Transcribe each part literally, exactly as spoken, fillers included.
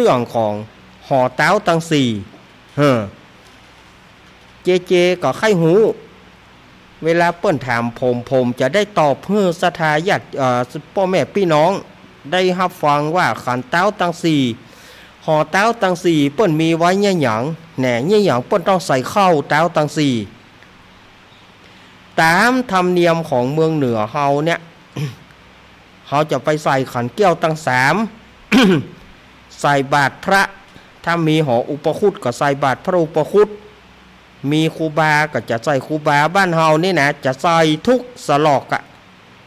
เตื้องของหอเต๊าตังสี่ เฮ้อ เจเจก็ใค่ฮู้ เวลาเปิ้นถามผม ผมจะได้ตอบหื้อศรัทธาญาติ เอ่อ ป้อแม่ปี้น้องได้ฮับฟังว่าขันเต๊าตังสี่ หอเต๊าตังสี่เปิ้นมีไว้เยียะหยัง แหน่ เยียะหยังเปิ้นต้องใส่เข้าเต๊าตังสี่ ต๋ามธรรมเนียมของเมืองเหนือเฮาเนี่ย เฮาจะไปใส่ขันแก้วตังสาม ใส่บาตรพระ ถ้ามีหออุปคุตก็ใส่บาตรพระอุปคุต มีครูบาก็จะใส่ครูบา บ้านเฮานี่นะ จะใส่ทุกสลอกอะ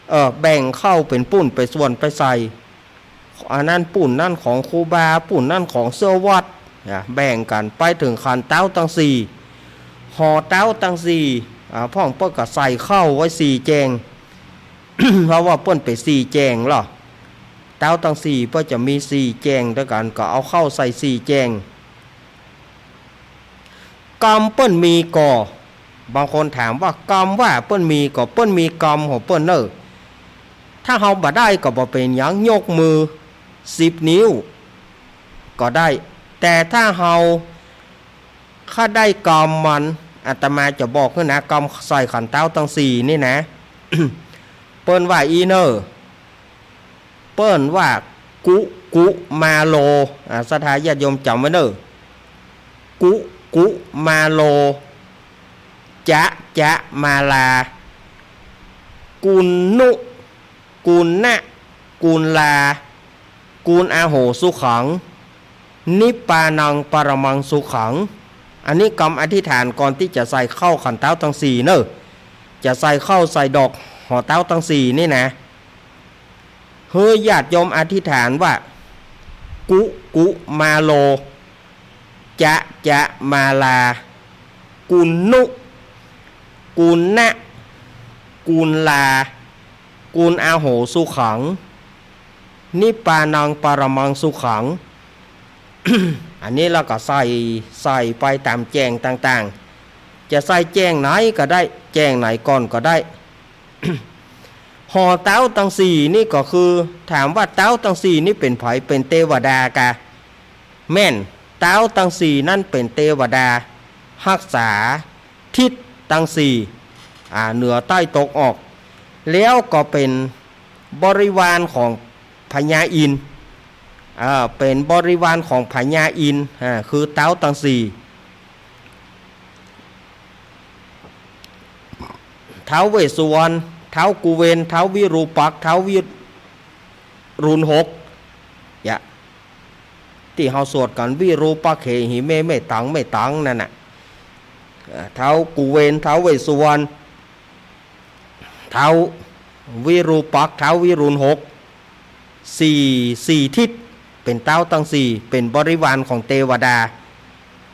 เออ แบ่งเข้าเป๋นปุ้นเป๋นส่วนไปใส่ อันนั้นปุ้นนั้นของครูบา ปุ้นนั้นของเสื้อวัด อ่ะ แบ่งกั๋นไปเถิงขันเต๊าตังสี่ หอเต๊าตังสี่ อ่ะ พ่องเปิ้นก็ใส่เข้าไว้สี่แจง เพราะว่าเปิ้นเป๋นสี่แจงลอ เต๊าตังสี่เปิ้นจะมีสี่แจงตวยกั๋น ก็เอาเข้าใส่สี่แจง กำเปิ้นมีก่อ บางคนถามว่ากำว่าเปิ้นมีก่อ เปิ้นมีกำของเปิ้นเน่อ ถ้าเฮาบ่ได้ก็บ่เป๋นหยัง ยกมือสิบนิ้วก็ได้ แต่ถ้าเฮา ข้าได้กำมัน อาตมาจะบอกหื้อนะ กำใส่ขันเต๊าตังสี่นี่นะ เปิ้นว่าอี้เน่อ เปิ้นว่ากุกุมาโล อ่า ศรัทธาญาติโยมจ๋ำไว้เน่อ กุกุมาโล จะจะมาลา กุณณุ กุณณะ กุณลา กุณอาโหสุขัง นิพพานังปรมังสุขัง อันนี้กำอธิษฐานก่อนตี้จะใส่เข้าขันเต๊าตังสี่เน่อ จะใส่เข้าใส่ดอกหอเต๊าตังสี่นี่นะ หื้อญาติโยมอธิษฐานว่า กุกุมาโล จะจะมาลา กุณณุ กุณณะ กุณลา กุณอาโหสุขัง นิพพานังปรมังสุขัง อันนี้แล้วก็ใส่ ใส่ไปต๋ามแจงต่างๆ จะใส่แจงไหนก็ได้ แจงไหนก่อนก็ได้ หอเต๊าตังสี่นี่ก็คือ ถามว่าเต๊าตังสี่นี่เป๋นใผ เป๋นเตวดากา แม่น เต๊าตังสี่นั้นเป๋นเตวดา ฮักษาทิศตังสี่ อ่า เหนือใต้ตกออก แล้วก็เป๋นบริวารของพญาอินทร์ อ่า เป๋นบริวารของพญาอินทร์ อ่า คือเต๊าตังสี่ ท้าวเวสสุวรรณ ท้าวกุเวน ท้าววิรูปักษ์ ท้าววิรุณหก ยะ ตี้เฮาสวดกั๋น วิรูปักเขหิเม เมตัง เมตัง นั่นน่ะ เอ่อ ท้าวกุเวน ท้าวเวสสุวรรณ ท้าววิรูปักษ์ ท้าววิรุณหก สี่ สี่ทิศ เป๋นเต๊าตังสี่ เป๋นบริวารของเตวดา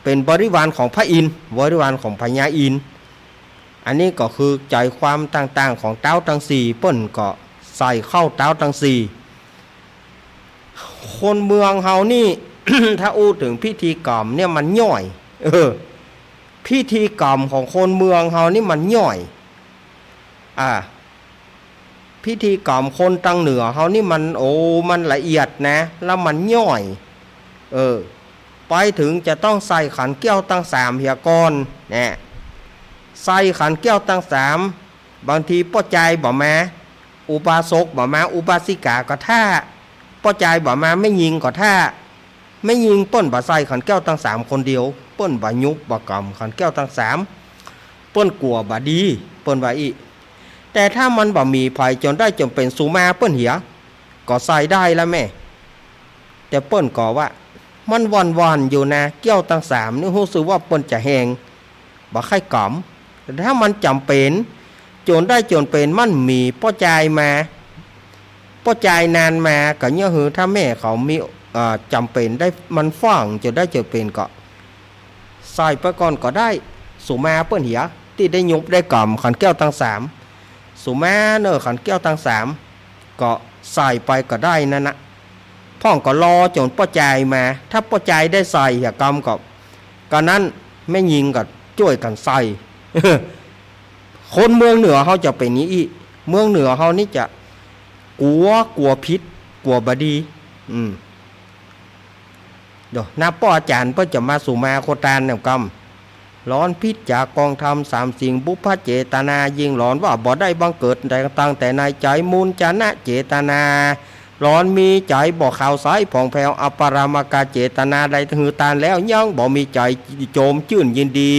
เป๋นบริวารของพระอินทร์ บริวารของพญาอินทร์ อันนี้ก็คือใจ๋ความต่างๆ ของเต๊าตังสี่ เปิ้นก็ใส่เข้าเต๊าตังสี่ คนเมืองเฮานี่ ถ้าอู้เถิงพิธีกรรมเนี่ยมันย่อย เออ พิธีกรรมของคนเมืองเฮานี่มันย่อย อ่า พิธีกรรมคนตังเหนือเฮานี่มัน โอ้ มันละเอียดนะ แล้วมันย่อย เออ ไปเถิงจะต้องใส่ขันแก้วตังสามเหียก่อน แหน่ ใส่ขันแก้วตังสาม บางทีป้อจายบ่มา อุบาสกบ่มา อุบาสิกาก็ถ้า ป้อจายบ่มา แม่ญิงก็ถ้า แม่ญิงเปิ้นบ่ใส่ขันแก้วตังสามคนเดียว เปิ้นบ่ยุบบ่กำขันแก้วตังสาม เปิ้นกั๋วบ่ดี เปิ้นว่าอี้ แต่ถ้ามันบ่มีใผจ๋นได้จ๋นเป๋น สุมาเปิ้นเหีย ก็ใส่ได้ละแม่ แต่เปิ้นก็ว่า มันหวั่นๆ อยู่นะ แก้วตังสามนี่ ฮู้สึกว่าเปิ้นจะแฮง บ่ใค่กำ แต่ถ้ามันจ๋ำเป๋น จ๋นได้จ๋นเป๋น มันมีป้อจายมา ป้อจายนานมา ก็เยียะหื้อถ้าแม่เขามี เอ่อ จ๋ำเป๋นได้ มันฟั่งจ๋นได้จ๋นเป๋นก็ ใส่ไปก่อนก็ได้ สุมาเปิ้นเหีย ตี้ได้ยุบได้กำขันแก้วตังสาม สุมาเน่อขันแก้วตังสาม ก็ใส่ไปก็ได้นั่นนะ พ่องก็รอจ๋นป้อจายมา ถ้าป้อจายได้ใส่เหียกำก็ ก็นั้นแม่ญิงก็จ้วยกั๋นใส่ คนเมืองเหนือเฮาจะเป๋นอย่างอี้อี้ เมืองเหนือเฮานี่จะกั๋ว กั๋วผิด กั๋วบ่ดี อืม เดี๋ยวนะ ป้ออาจ๋ารย์เปิ้นจะมาสุมาโคตานเนี่ยกำ หลอนผิดจากกองธรรมสามสิ่ง บุพเจตนา ยิ่งหลอนว่าบ่ได้บังเกิดแต่ตั้งแต่ในใจ๋ มูลจนะเจตนา หลอนมีใจ๋บ่ขาวใสผ่องแผ้ว อปรามกเจตนา ได้หื้อตานแล้วยังบ่มีใจ๋โจมจื้นยินดี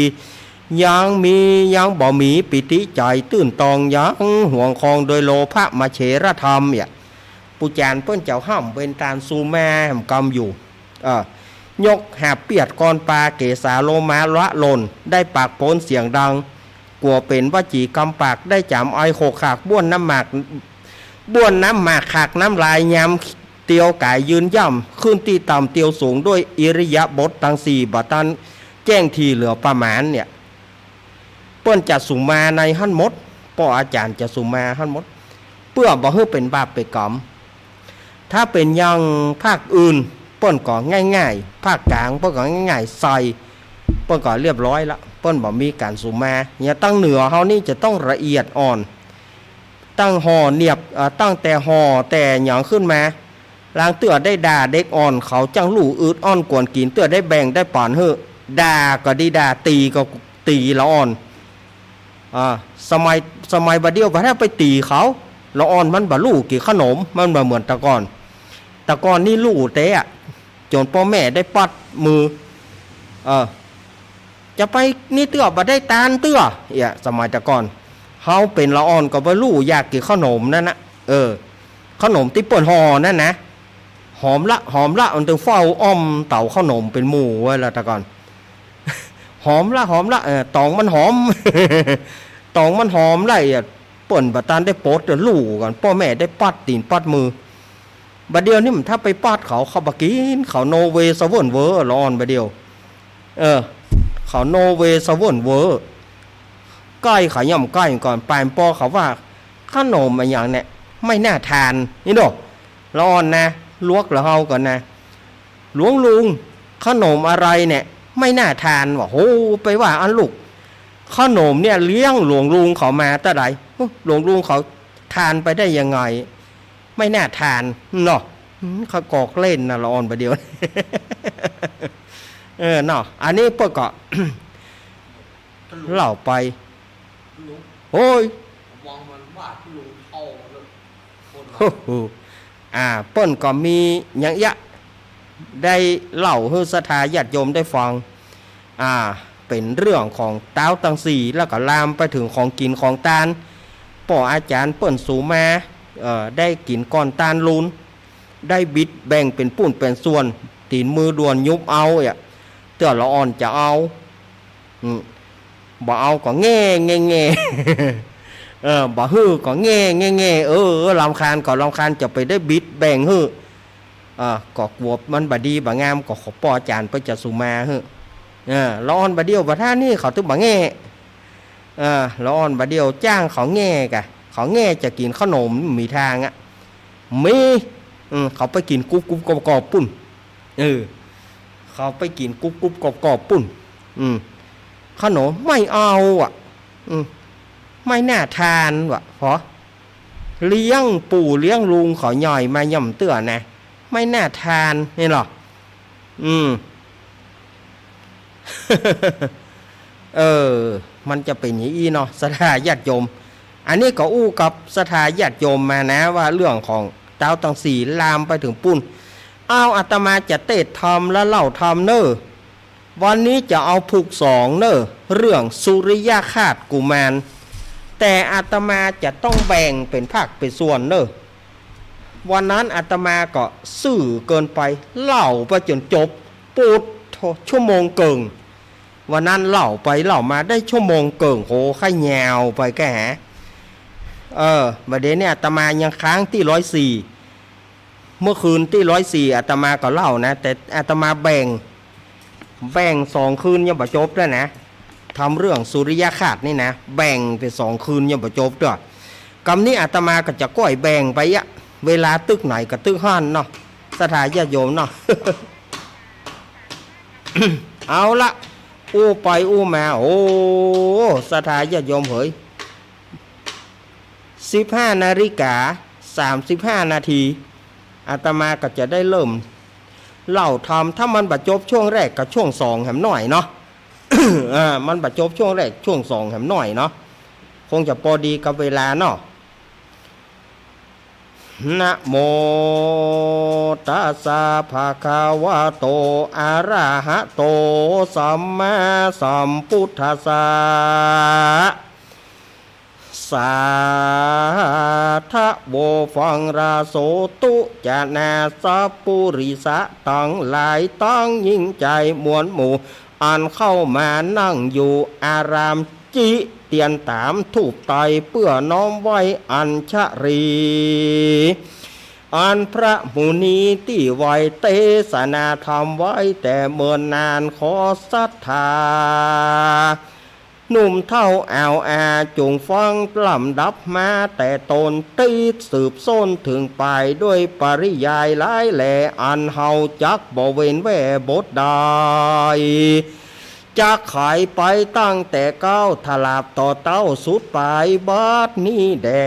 ยังมี ยังบ่มีปีติใจ๋ตื่นตอง ยังห่วงคองโดยโลภะมะเฉรธรรมเนี่ย ปู่จ๋ารย์เปิ้นเจ้าห้ามเว้นตานสุมาแหมกำอยู่ เออ ยกหาบเปียดกรอนปา เกสาโลมาละหล่น ได้ปากโผนเสียงดัง กั๋วเป๋นวจีกำปาก ได้จ๋ำไอหกขาก บ้วนน้ำหมาก บ้วนน้ำหมากขากน้ำลาย ยามเตียวก๋ายยืนย่ำ ขึ้นตี้ต่ำเตียวสูง ด้วยอิริยาบถตังสี่ บ่ตันแจ้งถี่เหลือประมาณเนี่ย เปิ้นจะสุมาในหั้นหมด ป้ออาจ๋ารย์จะสุมาหั้นหมด เปื้อบ่หื้อเป๋นบาปเป๋นกรรม ถ้าเป๋นอย่างภาคอื่น เปิ้นก็ง่ายๆ ภาคกลางเปิ้นก็ง่ายๆ ใส่ เปิ้นก็เรียบร้อยละ เปิ้นบ่มีก๋านสุมา อย่างตังเหนือเฮานี่จะต้องละเอียดอ่อน ตั้งห่อเนียบ เอ่อ ตั้งแต่ห่อแต่หยังขึ้นมา ลางเตื้อได้ด่าเด็กอ่อน เขาจั้งลู่อืดอ้อนกวนกิ๋น เตื้อได้แบ่งได้ปั๋นหื้อ ด่าก็ดีด่า ตี๋ก็ตี๋ละอ่อน อ่า สมัย สมัยบ่าเดี่ยวบ่าถ้าไปตี๋เขา ละอ่อนมันบ่ลู่กิ๋นขนม มันบ่เหมือนแต่ก่อน แต่ก่อนนี่ลู่เต๊อะ จ๋นป้อแม่ได้ปัดมือ เออ จะไปนี่เตื้อบ่ได้ตานเตื้อ เอี่ย สมัยแต่ก่อน เฮาเป๋นละอ่อนก็บ่ลู่อยากกิ๋นขนมนั่นนะ เออ ขนมตี้เปิ้นห่อนั่นนะ หอมละ หอมละ มันตึงเฝ้าอ้อมเต๋าขนมเป๋นหมู่ไว้ละแต่ก่อน หอมละ หอมละ เออ ต๋องมันหอม ต๋องมันหอมละ เอี่ย เปิ้นบ่ตันได้ปด ลู่ก่อน ป้อแม่ได้ปัดตี๋นปัดมือ บ่าเดี่ยวนี้มันถ้าไปปัดเขา เขาบ่กิ๋น เขาโนเวสะเวิ้นเว้อ ละอ่อนบ่าเดี่ยว เออ เขาโนเวสะเวิ้นเว้อ ใก้เขาย่อมใก้ก่อน ปานป้อเขาว่า ขนมอะหยังเนี่ย ไม่น่าทาน นี่เนาะ ละอ่อนนะ ลวกละเฮาก่อนนะ หลวงลุง ขนมอะไรเนี่ย ไม่น่าทาน ว่า โห ไปว่าอั้นลูก ขนมเนี่ยเลี้ยงหลวงลุงเขามาตั้งใด หลวงลุงเขาทานไปได้ยังไง ไม่น่าทานเนาะ อืม เขากอกเล่นนะ ละอ่อนบ่าเดี่ยว เออ เนาะ อันนี้เปิ้นก็ เล่าไป โอ้ย โอ้โห อ่า เปิ้นก็มีอย่างเอี้ยะ ได้เล่าหื้อศรัทธาญาติโยมได้ฟัง อ่า เป๋นเรื่องของต๊าวตังสี่ แล้วก็ลามไปเถิงของกิ๋นของตาน ป้ออาจ๋ารย์เปิ้นสุมา เอ่อ ได้กิ๋นก้อนตานลูน ได้บิดแบ่งเป๋นปุ้นเป๋นส่วน ตี๋นมือด่วนยุบเอา เอี่ย เตื้อละอ่อนจะเอา อืม บ่เอาก็แง่ แง่ แง่ เออ บ่หื้อก็แง่ แง่ แง่ เออ เออ รำคาญก็รำคาญ จะไปได้บิดแบ่งหื้อ เออ ก็กั๋วมันบ่ดีบ่งาม ก็ขอป้ออาจ๋ารย์เปิ้นจะสุมาหื้อ เออ ละอ่อนบ่าเดี่ยวบ่าถ้านี่เขาตึงบ่แง่ เออ ละอ่อนบ่าเดี่ยวจ้างเขาแง่กะ เขาแง่จะกิ๋นขนม มีตางอะ มี อืม เขาไปกิ๋นกรุบกรุบกรอบกรอบปุ้น เออ เขาไปกิ๋นกรุบกรุบกรอบกรอบปุ้น อืม ขนมไม่เอาอะ อืม ไม่น่าทานว่ะ พอเลี้ยงปู่เลี้ยงลุงเขาหย่อยมาย่อมเตื้อนะ ไม่น่าทาน นี่เหรอ อืม เออ มันจะเป๋นอย่างอี้เนาะ ศรัทธาญาติโยม อันนี้ก็อู้กับศรัทธาญาติโยมมานะ ว่าเรื่องของต๊าวตังสี่ลามไปเถิงปุ้น อ้าว อาตมาจะเตศน์ธรรมและเล่าธรรมเน่อ วันนี้จะเอาผูกสองเน่อ เรื่องสุริยคราสกุมาร แต่อาตมาจะต้องแบ่งเป๋นภาคเป๋นส่วนเน่อ วันนั้นอาตมาก็ซื่อเกินไป เล่าไปจ๋นจบ ปุดโธ่ ชั่วโมงเกิ่ง วันนั้นเล่าไปเล่ามาได้ชั่วโมงเกิ่ง โห ใค่ยาวไปแก่แห เออ บ่าเดี่ยวนี้อาตมายังค้างตี้ร้อยสี่ เมื่อคืนตี้ร้อยสี่ อาตมาก็เล่านะ แต่อาตมาแบ่ง แบ่งสองคืนยังบ่จบเตื้อนะ ทำเรื่องสุริยคราสนี่นะ แบ่งเป๋นสองคืนยังบ่จบเตื้อ กำนี้อาตมาก็จะก้อยแบ่งไปอะ เวลาตึกไหนก็ตึกหั้นเนาะ ศรัทธาญาติโยมเนาะ เอาละ อู้ไปอู้มา โอ้ ศรัทธาญาติโยมเหย สิบห้านาฬิกาสามสิบห้านาที อาตมาก็จะได้เริ่ม เล่าธรรม ถ้ามันบ่จบช่วงแรกกับช่วงสองแหมหน้อยเนาะ อ่า มันบ่จบช่วงแรก ช่วงสองแหมหน้อยเนาะ คงจะปอดีกับเวลาเนาะ นะโมตัสสะ ภะคะวะโต อะระหะโต สัมมาสัมพุทธัสสะ สาธะโว ฟังราโสตุ จะนาสัปปุริสะตังหลาย ตังหญิงจายมวลหมู่ อันเข้ามานั่งอยู่อาราม จิเตียนต๋ามธูปไตร เปื้อน้อมไหว้อัญชลี อันพระมุนีตี้ไหว้เตสนาธรรมไว้แต่เมินนาน ขอศรัทธา หนุ่มเฒ่าอ่าวอา จงฟังลำดับมาแต่ต้น ติดสืบส้นเถิงปลาย ด้วยปริยายหลายแหล่ อันเฮาจักบ่เว้นแว่บทใด จักไขไปตั้งแต่เก๊า ถลาบต่อเต๊าสุดปลาย บัดนี้แด่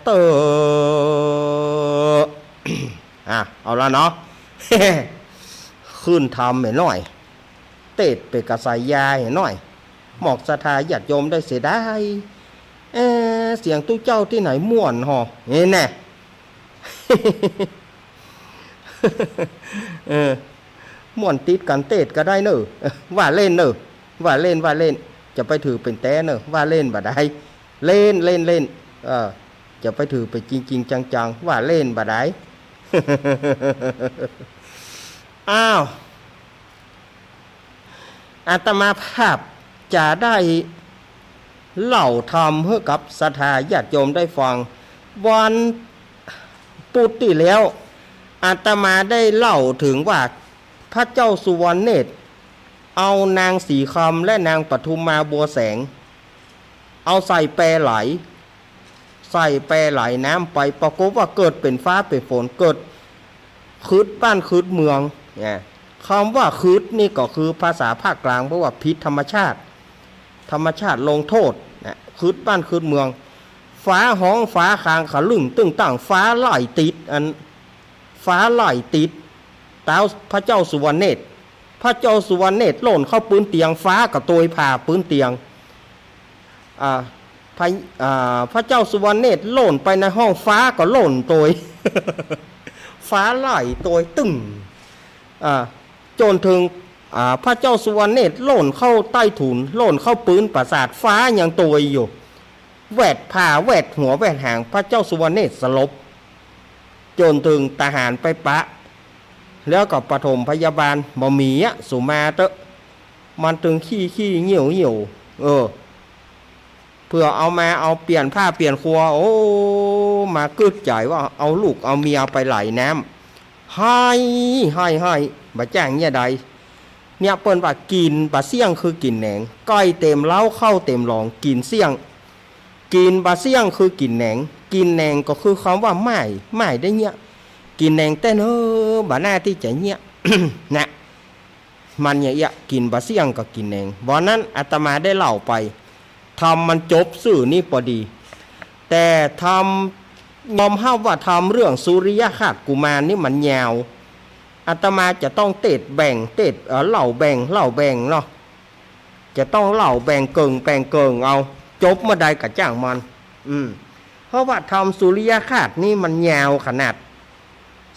เต๊อ อ่ะ เอาละเนาะ ขึ้นธรรมแหมหน้อย เตสน์เป๋นกระสายยาแหมหน้อย หมอกศรัทธาญาติโยมได้เสียดาย เอ๊ะ เสียงตุ๊เจ้าตี้ไหนม่วนห่อ เห็นแน่ เออ ม่วนติดกั๋นเตสน์ก็ได้เน่อ ว่าเล่นเน่อ ว่าเล่น ว่าเล่น จะไปถือเป๋นแต๊เน่อ ว่าเล่นบ่ได้ เล่น เล่น เล่น เออ จะไปถือเป๋นจริงๆ จังๆ ว่าเล่นบ่ได้ อ้าว อาตมาภาพจะได้เล่าธรรมหื้อกับศรัทธาญาติโยมได้ฟัง วันพุธตี้แล้ว อาตมาได้เล่าเถิงว่า พระเจ้าสุวรรณเนตร เอานางสีคำและนางปทุมมาบัวแสง เอาใส่แปไหล ใส่แปไหลน้ำไป ปรากฏว่าเกิดเป๋นฟ้าเป๋นฝน เกิดขึดบ้านขึดเมือง เนี่ย กำว่าขึดนี่ก็คือภาษาภาคกลางแปลว่าผิดธรรมชาติ ธรรมชาติลงโต้ษนะ ขึดบ้านขึดเมือง ฟ้าฮ้องฟ้าคางขะลึ่งตึ้งตั้ง ฟ้าไหล่ติด อัน ฟ้าไหล่ติดเต๊าพระเจ้าสุวรรณเนตร พระเจ้าสุวรรณเนตรโล่นเข้าปื๊นเตียง ฟ้าก็โตยผ่าปื๊นเตียง อ่า พระ อ่า พระเจ้าสุวรรณเนตรโล่นไปในห้อง ฟ้าก็โล่นโตย ฟ้าไหล่โตยตึ้ง อ่า จ๋นเถิง อ่า พระเจ้าสุวรรณเนตรโล่นเข้าใต้ถุน โล่นเข้าปื๊นปราสาท ฟ้ายังโตยอยู่ แหวดผ่า แหวดหัว แหวดหาง พระเจ้าสุวรรณเนตรสลบ จ๋นเถิงทหารไปปะ แล้วก็ปฐมพยาบาล บ่มีอะ สูมาเต๊อะ มันตึงขี้ขี้เหี่ยวเหี่ยว เออ เปื้อเอามาเอาเปลี่ยนผ้าเปลี่ยนครัว โอ้ มากึ๊ดใจ๋ว่าเอาลูกเอาเมียไปไหลน้ำ ไห้ ไห้ ไห้ บ่จ้างเยียะใด เนี่ยเปิ้นว่ากิ๋นบ่าเสี้ยงคือกิ๋นแหนง ก้อยเต๋มเล้าเข้าเต๋มหลอง กิ๋นเสี้ยง กิ๋นบ่าเสี้ยงคือกิ๋นแหนง กิ๋นแหนงก็คือกำว่าม่าย ม่ายได้เยียะ กิ๋นแหนงแต๊เน่อ บ่าหน้าตี้จะเยียะ นะ มันอย่างเอี้ย กิ๋นบ่าเสี้ยงก็กิ๋นแหนง วันนั้นอาตมาได้เล่าไป ธรรมมันจบซื่อนี้ปอดี แต่ธรรม ยอมฮับว่าธรรมเรื่องสุริยคราชกุมารนี่มันยาว อาตมาจะต้องเตสน์แบ่ง เตสน์ เอ่อ เล่าแบ่ง เล่าแบ่งเนาะ จะต้องเล่าแบ่งเกิ่ง แบ่งเกิ่งเอา จบเมื่อใดก็จ้างมัน อืม เพราะว่าธรรมสุริยคราชนี่มันยาวขนาด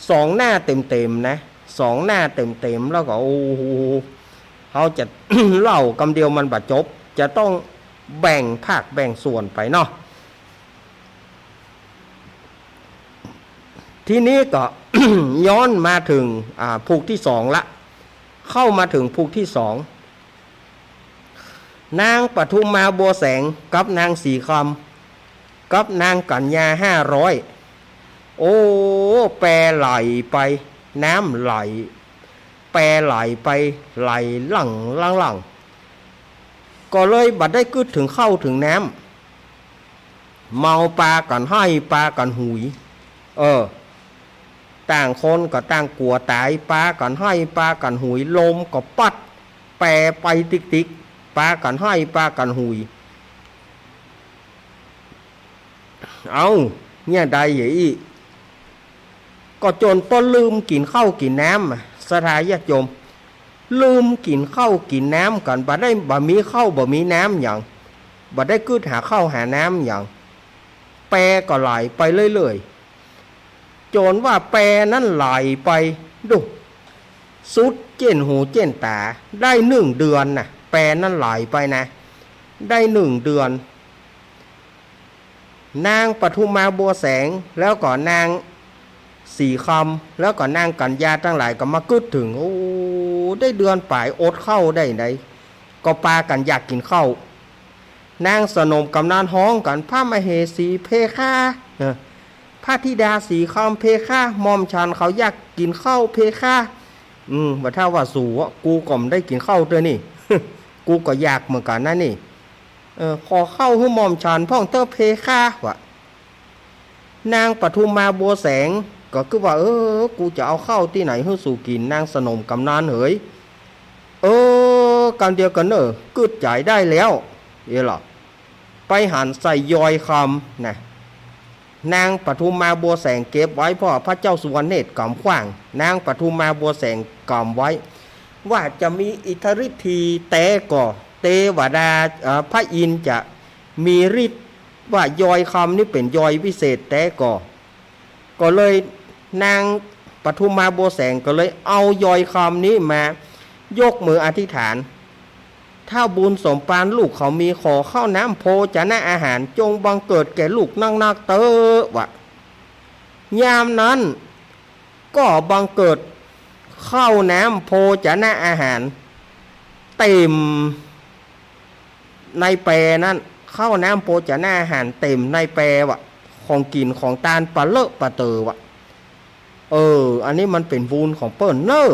สองหน้าเต๋มๆ นะ สองหน้าเต๋มๆ แล้วก็ โอ้โห เฮาจะ เล่ากำเดียวมันบ่จบ จะต้องแบ่งภาคแบ่งส่วนไปเนาะ ทีนี้ก็ ย้อนมาเถิง อ่า ผูกตี้สองละ เข้ามาเถิงผูกตี้สอง นางปทุมมาบัวแสงกับนางสีคำ กับนางกัญญาห้าร้อย โอ้ แปไหลไป น้ำไหล แปไหลไป ไหลหลั่งหลั่งหลั่ง ก็เลยบ่ได้กึ๊ดเถิงข้าวเถิงน้ำ เมาปากั๋นไห้ปากั๋นหุย เออ ต่างคนก็ต่างกั๋วต๋าย ปากั๋นไห้ปากั๋นหุย ลมก็ปั๊ด แปไปติ๊กๆ ปากั๋นไห้ปากั๋นหุย เอ้า เนี่ยใดเหียอี้ ก็จ๋นป้อลืมกิ๋นข้าวกิ๋นน้ำอะ ศรัทธาญาติโยม ลืมกิ๋นข้าวกิ๋นน้ำกั๋น บ่ได้ บ่มีข้าวบ่มีน้ำหยัง บ่ได้กึ๊ดหาข้าวหาน้ำหยัง แปก็ไหลไปเรื่อยๆ จ๋นว่าแปนั้นไหลไป ดู สุดเจ๊นหูเจ๊นต๋า ได้หนึ่งเดือนน่ะ แปนั้นไหลไปนะ ได้หนึ่งเดือน นางปทุมมาบัวแสง แล้วก็นางศรีคำ แล้วก็นางกัญญาตังหลายก็มากึ๊ดเถิง โอ้ ได้เดือนป๋ายอดข้าวได้ได ก็ปากั๋นอยากกิ๋นข้าว นางสนมก๋ำนันฮ้องกั๋น พระมเหสีเพคะ เออ พระธิดาศรีคำเพคะ หม่อมฉันเขาอยากกิ๋นข้าวเพคะ อืม ว่าถ้าว่าสูอะ กูก็บ่ได้กิ๋นข้าวเตื้อนี่ กูก็อยากเหมือนกั๋นนะนี่ เออ ขอข้าวหื้อหม่อมฉันพ่องเต๊อะเพคะ ว่า นางปทุมมาบัวแสงก็คือว่า เออ กูจะเอาข้าวตี้ไหนหื้อสูกิ๋น นางสนมก๋ำนันเหย เออ กำเดียวกั๋นเน่อ กึ๊ดใจ๋ได้แล้ว เอ้ยเหรอ ไปหันใส่ยอยคำนะ นางปทุมมาบัวแสงเก็บไว้ เพราะพระเจ้าสุวรรณเนตรก๋ำขว้าง นางปทุมมาบัวแสงก๋ำไว้ ว่าจะมีอิทธิฤทธีแต๊ก่อ เตวดา เอ่อ พระอินทร์จะมีฤทธิ์ ว่ายอยคำนี้เป๋นยอยวิเศษแต๊ก่อ ก็เลยนางปทุมมาบัวแสงก็เลยเอายอยคำนี้มายกมืออธิษฐาน ถ้าบุญสมภารลูกเขามี ขอข้าวน้ำโภชนะอาหารจงบังเกิดแก่ลูกนักๆ เต๊อะ ว่า ยามนั้นก็บังเกิดข้าวน้ำโภชนะอาหารเต็มในแปนั้น ข้าวน้ำโภชนะอาหารเต็มในแปว่ะ ของกิ๋นของตานปะเลอะปะเต๋อว่ะ เออ อันนี้มันเป๋นบุญของเปิ้นเน่อ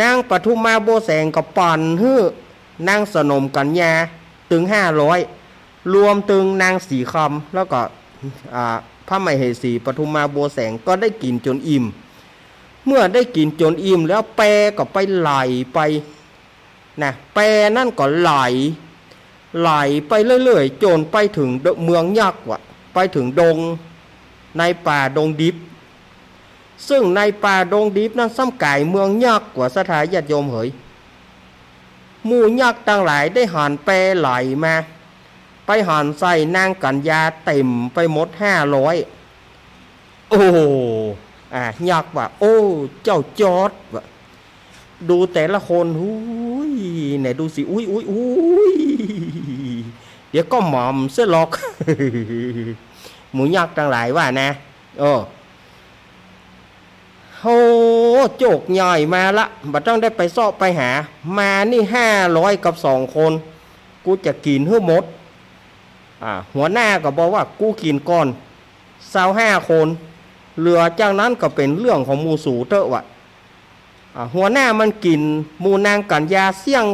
นางปทุมมาบัวแสงก็ปั๋นหื้อนางสนมกัญญาตึงห้าร้อย รวมตึงนางศรีคำ แล้วก็ อ่า พระมเหสีปทุมมาบัวแสงก็ได้กิ๋นจ๋นอิ่ม เมื่อได้กิ๋นจ๋นอิ่มแล้วแปก็ไปไหลไป นะ แปนั้นก็ไหล ไหลไปเรื่อยๆ จ๋นไปเถิงเมืองยักษ์ว่ะ ไปเถิงดง ในป่าดงดิบ ซึ่งในป่าดงดิบนั้นซ้ำก๋ายเมืองยักษ์ว่ะ ศรัทธาญาติโยมเหย หมู่ยักษ์ตังหลายได้หันแปไหลมา ไปหันใส่นางกัญญาเต็มไปหมดห้าร้อย โอ้ อ่ะ ยักษ์ว่า โอ้ เจ้าจอร์จ ว่า ดูแต่ละคน อุ๊ย ไหนดูสิ อุ๊ย อุ๊ย อุ๊ย เดี๋ยวก็หม่ำเสียหรอก หมู่ยักษ์ตังหลายว่านะ เออ โห โจคใหญ่มาละ บ่ต้องได้ไปเซาะไปหา มานี่ห้าร้อยกับสองคน กูจะกิ๋นหื้อหมด อ่า หัวหน้าก็บอกว่า กูกิ๋นก่อน ซาวห้าคน เหลือจากนั้นก็เป๋นเรื่องของหมู่สูเต๊อะว่ะ อ่า หัวหน้ามันกิ๋นหมู่นางกัญญาเสี้ยง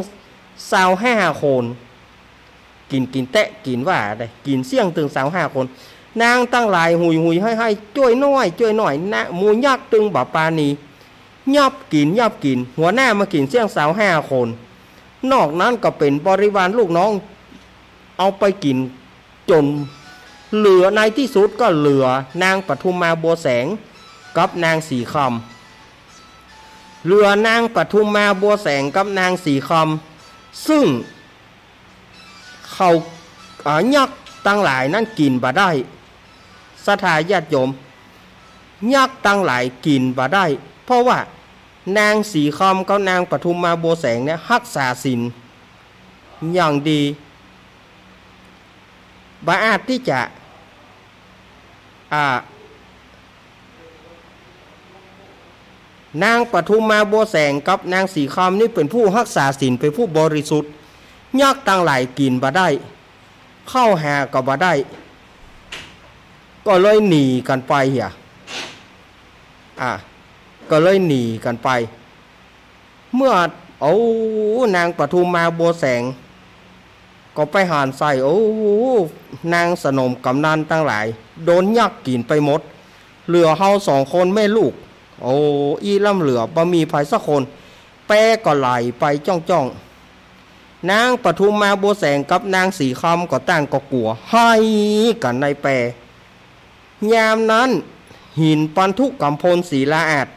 ซาวห้าคน กิ๋น กิ๋นแต๊กิ๋นว่าได้ กิ๋นเสี้ยงตึงซาวห้าคน นางตังหลายหุยหุยไห้ไห้ จ้วยหน้อย จ้วยหน้อยนะ หมู่ยักษ์ตึงบ่ปราณี ยับกิ๋น ยับกิ๋น หัวหน้ามากิ๋นเสี้ยงซาวห้าคน นอกนั้นก็เป๋นบริวารลูกน้อง เอาไปกิ๋นจ๋นเหลือ ในตี้สุดก็เหลือนางปทุมมาบัวแสงกับนางศรีคำ เหลือนางปทุมมาบัวแสงกับนางศรีคำ ซึ่งเขา อ่า ยักษ์ตังหลายนั้นกิ๋นบ่ได้ ศรัทธาญาติโยม ยักษ์ตังหลายกิ๋นบ่ได้ เพราะว่านางศรีคำกับนางปทุมมาบัวแสงเนี่ยฮักษาศีลอย่างดี บ่อาจตี้จะ อ่า นางปทุมมาบัวแสงกับนางศรีคำนี่เป๋นผู้ฮักษาศีล เป๋นผู้บริสุทธิ์ ยักษ์ตังหลายกิ๋นบ่ได้ เข้าหาก็บ่ได้ ก็เลยหนีกั๋นไปเหีย อ่ะ ก็เลยหนีกั๋นไป เมื่อ โอ้ นางปทุมมาบัวแสง ก็ไปหันใส่ โอ้ นางสนมกำนันตังหลาย โดนยักษ์กิ๋นไปหมด เหลือเฮาสองคนแม่ลูก โอ้ อี้ล้ำเหลือ บ่มีใผสักคน แปก็ไหลไปจ้องๆ นางปทุมมาบัวแสงกับนางศรีคำก็ต่างก็กั๋ว ไห้กั๋นในแป ยามนั้น หินปันธุกำพลศรีลาอาด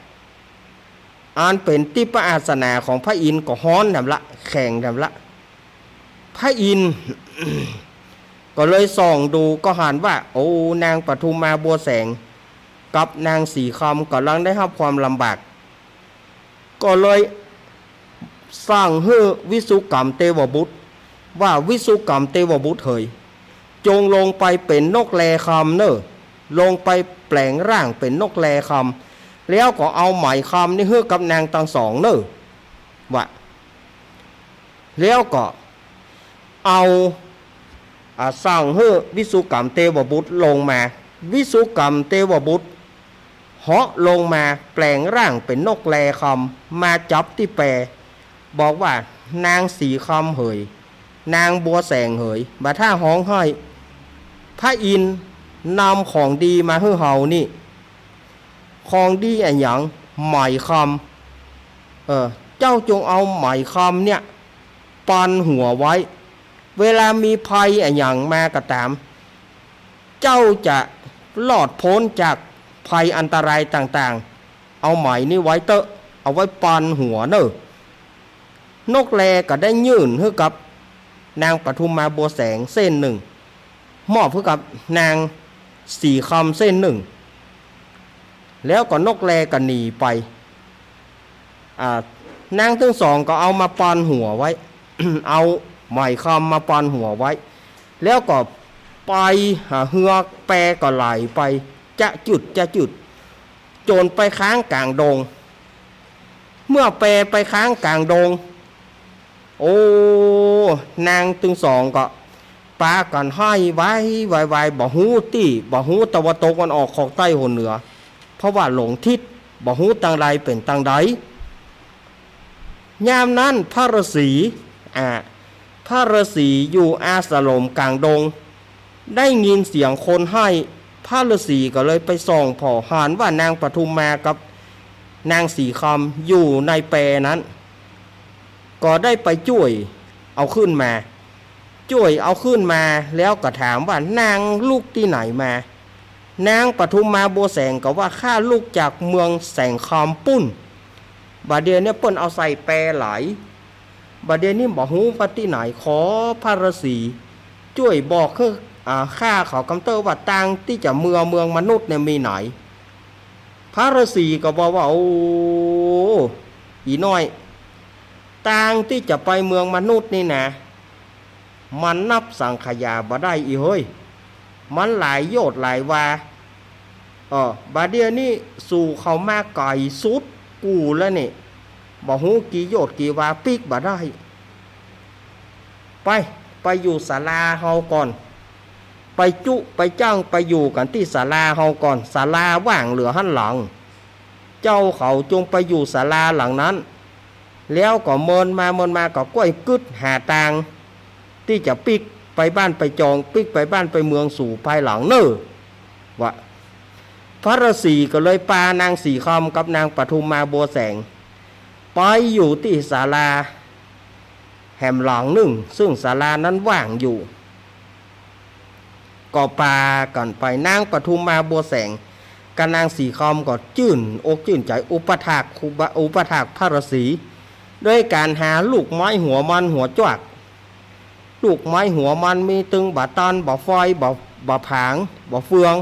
อันเป๋นทิพยอาสนะของพระอินทร์ก็ฮ้อนแถมละ แข็งแถมละ พระอินทร์ ก็เลยส่องดูก็หันว่า โอ้ นางปทุมมาบัวแสง กับนางสีคำก่ำลังได้ฮับความลำบาก ก็เลยสั่งหื้อวิสุกรรมเตวบุตร ว่า วิสุกรรมเตวบุตรเหย จงลงไปเป๋นนกแลคำเน่อ ลงไปแปลงร่างเป๋นนกแลคำ แล้วก็เอาไหมคำนี่หื้อกับนางตังสองเน่อ ว่า แล้วก็เอา อ่า สั่งหื้อวิสุกรรมเตวบุตรลงมา วิสุกรรมเตวบุตร เหาะลงมาแปลงร่างเป๋นนกแลคำ มาจับตี้แป บอกว่า นางสีคำเหย นางบัวแสงเหย บ่าถ้าฮ้องไห้ พระอินทร์นำของดีมาหื้อเฮานี่ ของดีอะหยัง ไหมคำ เออ เจ้าจงเอาไหมคำเนี่ย ปันหัวไว้ เวลามีภัยอะหยังมาก็ต๋าม เจ้าจะรอดป๊นจากภัยอันตรายต่างๆ เอาไหมนี้ไว้เต๊อะ เอาไว้ปันหัวเน่อ นกแลก็ได้ยื่นหื้อกับนางปทุมมาบัวแสงเส้นนึ่ง มอบหื้อกับนางสีคำเส้นนึ่ง แล้วก็นกแลก็หนีไป อ่า นางตังสองก็เอามาปันหัวไว้ เอาไหมคำมาปันหัวไว้ แล้วก็ไป อ่า เฮือแปก็ไหลไป จะจืด จะจืด จ๋นไปค้างก๋างดง เมื่อแปไปค้างก๋างดง โอ้ นางตังสองก็ปากั๋นไห้วายวายวาย บ่ฮู้ตี้ บ่ฮู้ตะวันตกตะวันออก ขอบใต้หัวเหนือ เพราะว่าหลงทิศ บ่ฮู้ตางใดเป๋นตางใด ยามนั้นพระฤๅษี อ่า พระฤๅษีอยู่อาสมก๋างดง ได้ยินเสียงคนไห้ พระฤๅษีก็เลยไปส่องผ่อ หันว่านางปทุมมากับนางสีคำอยู่ในแปนั้น ก็ได้ไปจ้วยเอาขึ้นมา จ้วยเอาขึ้นมาแล้วก็ถามว่า นางลุกตี้ไหนมา นางปทุมมาบัวแสงก็ว่า ข้าลุกจากเมืองแสงคำปุ้น บ่าเดี่ยวนี้เปิ้นเอาใส่แปหลาย บ่าเดี่ยวนี้บ่ฮู้ว่าตี้ไหน ขอพระฤๅษีจ้วยบอกหื้อ อ่า ข้าเขากำเต๊อะว่า ตางตี้จะเมือเมืองมนุษย์เนี่ยมีไหน พระฤๅษีก็บอกว่า โอ้ อี่น้อย ตางตี้จะไปเมืองมนุษย์นี่นะ มันนับสังขยาบ่ได้อี่เฮ้ย มันหลายโยชน์หลายวา เออ บ่าเดี่ยวนี้สูเข้ามาไก๋สุดกูแล้วนี่ บ่ฮู้กี่โยชน์กี่วา ปิ๊กบ่ได้ ไป ไปอยู่ศาลาเฮาก่อน ไปจุไปจั้งไปอยู่กั๋นตี้ศาลาเฮาก่อน ศาลาว่างเหลือหั้นหลัง เจ้าเขาจงไปอยู่ศาลาหลังนั้น แล้วก็เมินมาเมินมาก็ก้อยกึ๊ดหาตาง ตี้จะปิ๊กไปบ้านไปจอง ปิ๊กไปบ้านไปเมืองสูภายหลังเน่อ ว่า พระฤๅษีก็เลยปานางสีคำกับนางปทุมมาบัวแสง ไปอยู่ตี้ศาลาแหมหลังนึ่ง ซึ่งศาลานั้นว่างอยู่ ก็ปากั๋นไป นางปทุมมาบัวแสงกับนางสีคำก็จื้นอกจื้นใจ๋ อุปถากครูบา อุปถากพระฤๅษี โดยก๋านหาลูกไม้หัวมันหัวจวัก ลูกไม้หัวมันมีตึงบ่าตาน บ่าไฟ บ่า บ่าผาง บ่าเฟือง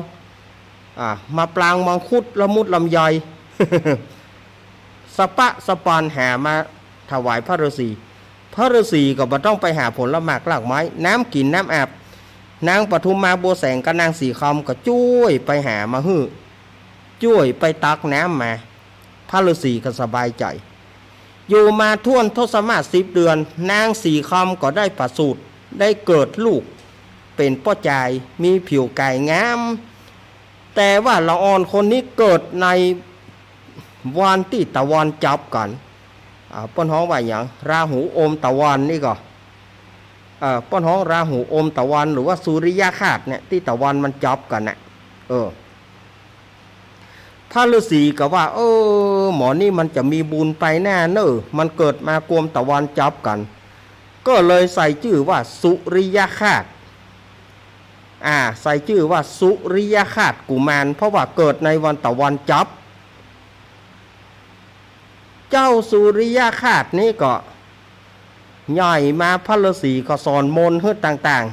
อ่า มะปราง มังคุด ละมุด ลำไย สะปะสะปอนหามาถวายพระฤๅษี พระฤๅษีก็บ่ต้องไปหาผลหมากรากไม้ น้ำกิ๋นน้ำอาบ นางปทุมมาบัวแสงกับนางสีคำก็จ้วยไปหามาหื้อ จ้วยไปตักน้ำมา พระฤๅษีก็สบายใจ๋ อยู่มาถ้วนทศมาศสิบเดือน นางสีคำก็ได้ประสูติ ได้เกิดลูกเป๋นป้อจาย มีผิวก๋ายงาม แต่ว่าละอ่อนคนนี้เกิดในวันตี้ตะวันจับกั๋น อ่า เปิ้นฮ้องว่าหยัง ราหูอมตะวันนี่ก่อ เอ่อ เปิ้นฮ้องราหูอมตะวัน หรือว่าสุริยคราสน์เนี่ย ตี้ตะวันมันจับกั๋นน่ะ เออ พระฤๅษีก็ว่า เออ หมอนี่มันจะมีบุญไปหน้าเน่อ มันเกิดมากวมตะวันจับกั๋น ก็เลยใส่จื้อว่าสุริยคราสน์ อ่า ใส่จื้อว่าสุริยคราสน์กุมาร เพราะว่าเกิดในวันตะวันจับ เ เจ้าสุริยคราสนี่ก็ใหญ่มา พระฤาษีก็สอนมนต์หื้อต่าง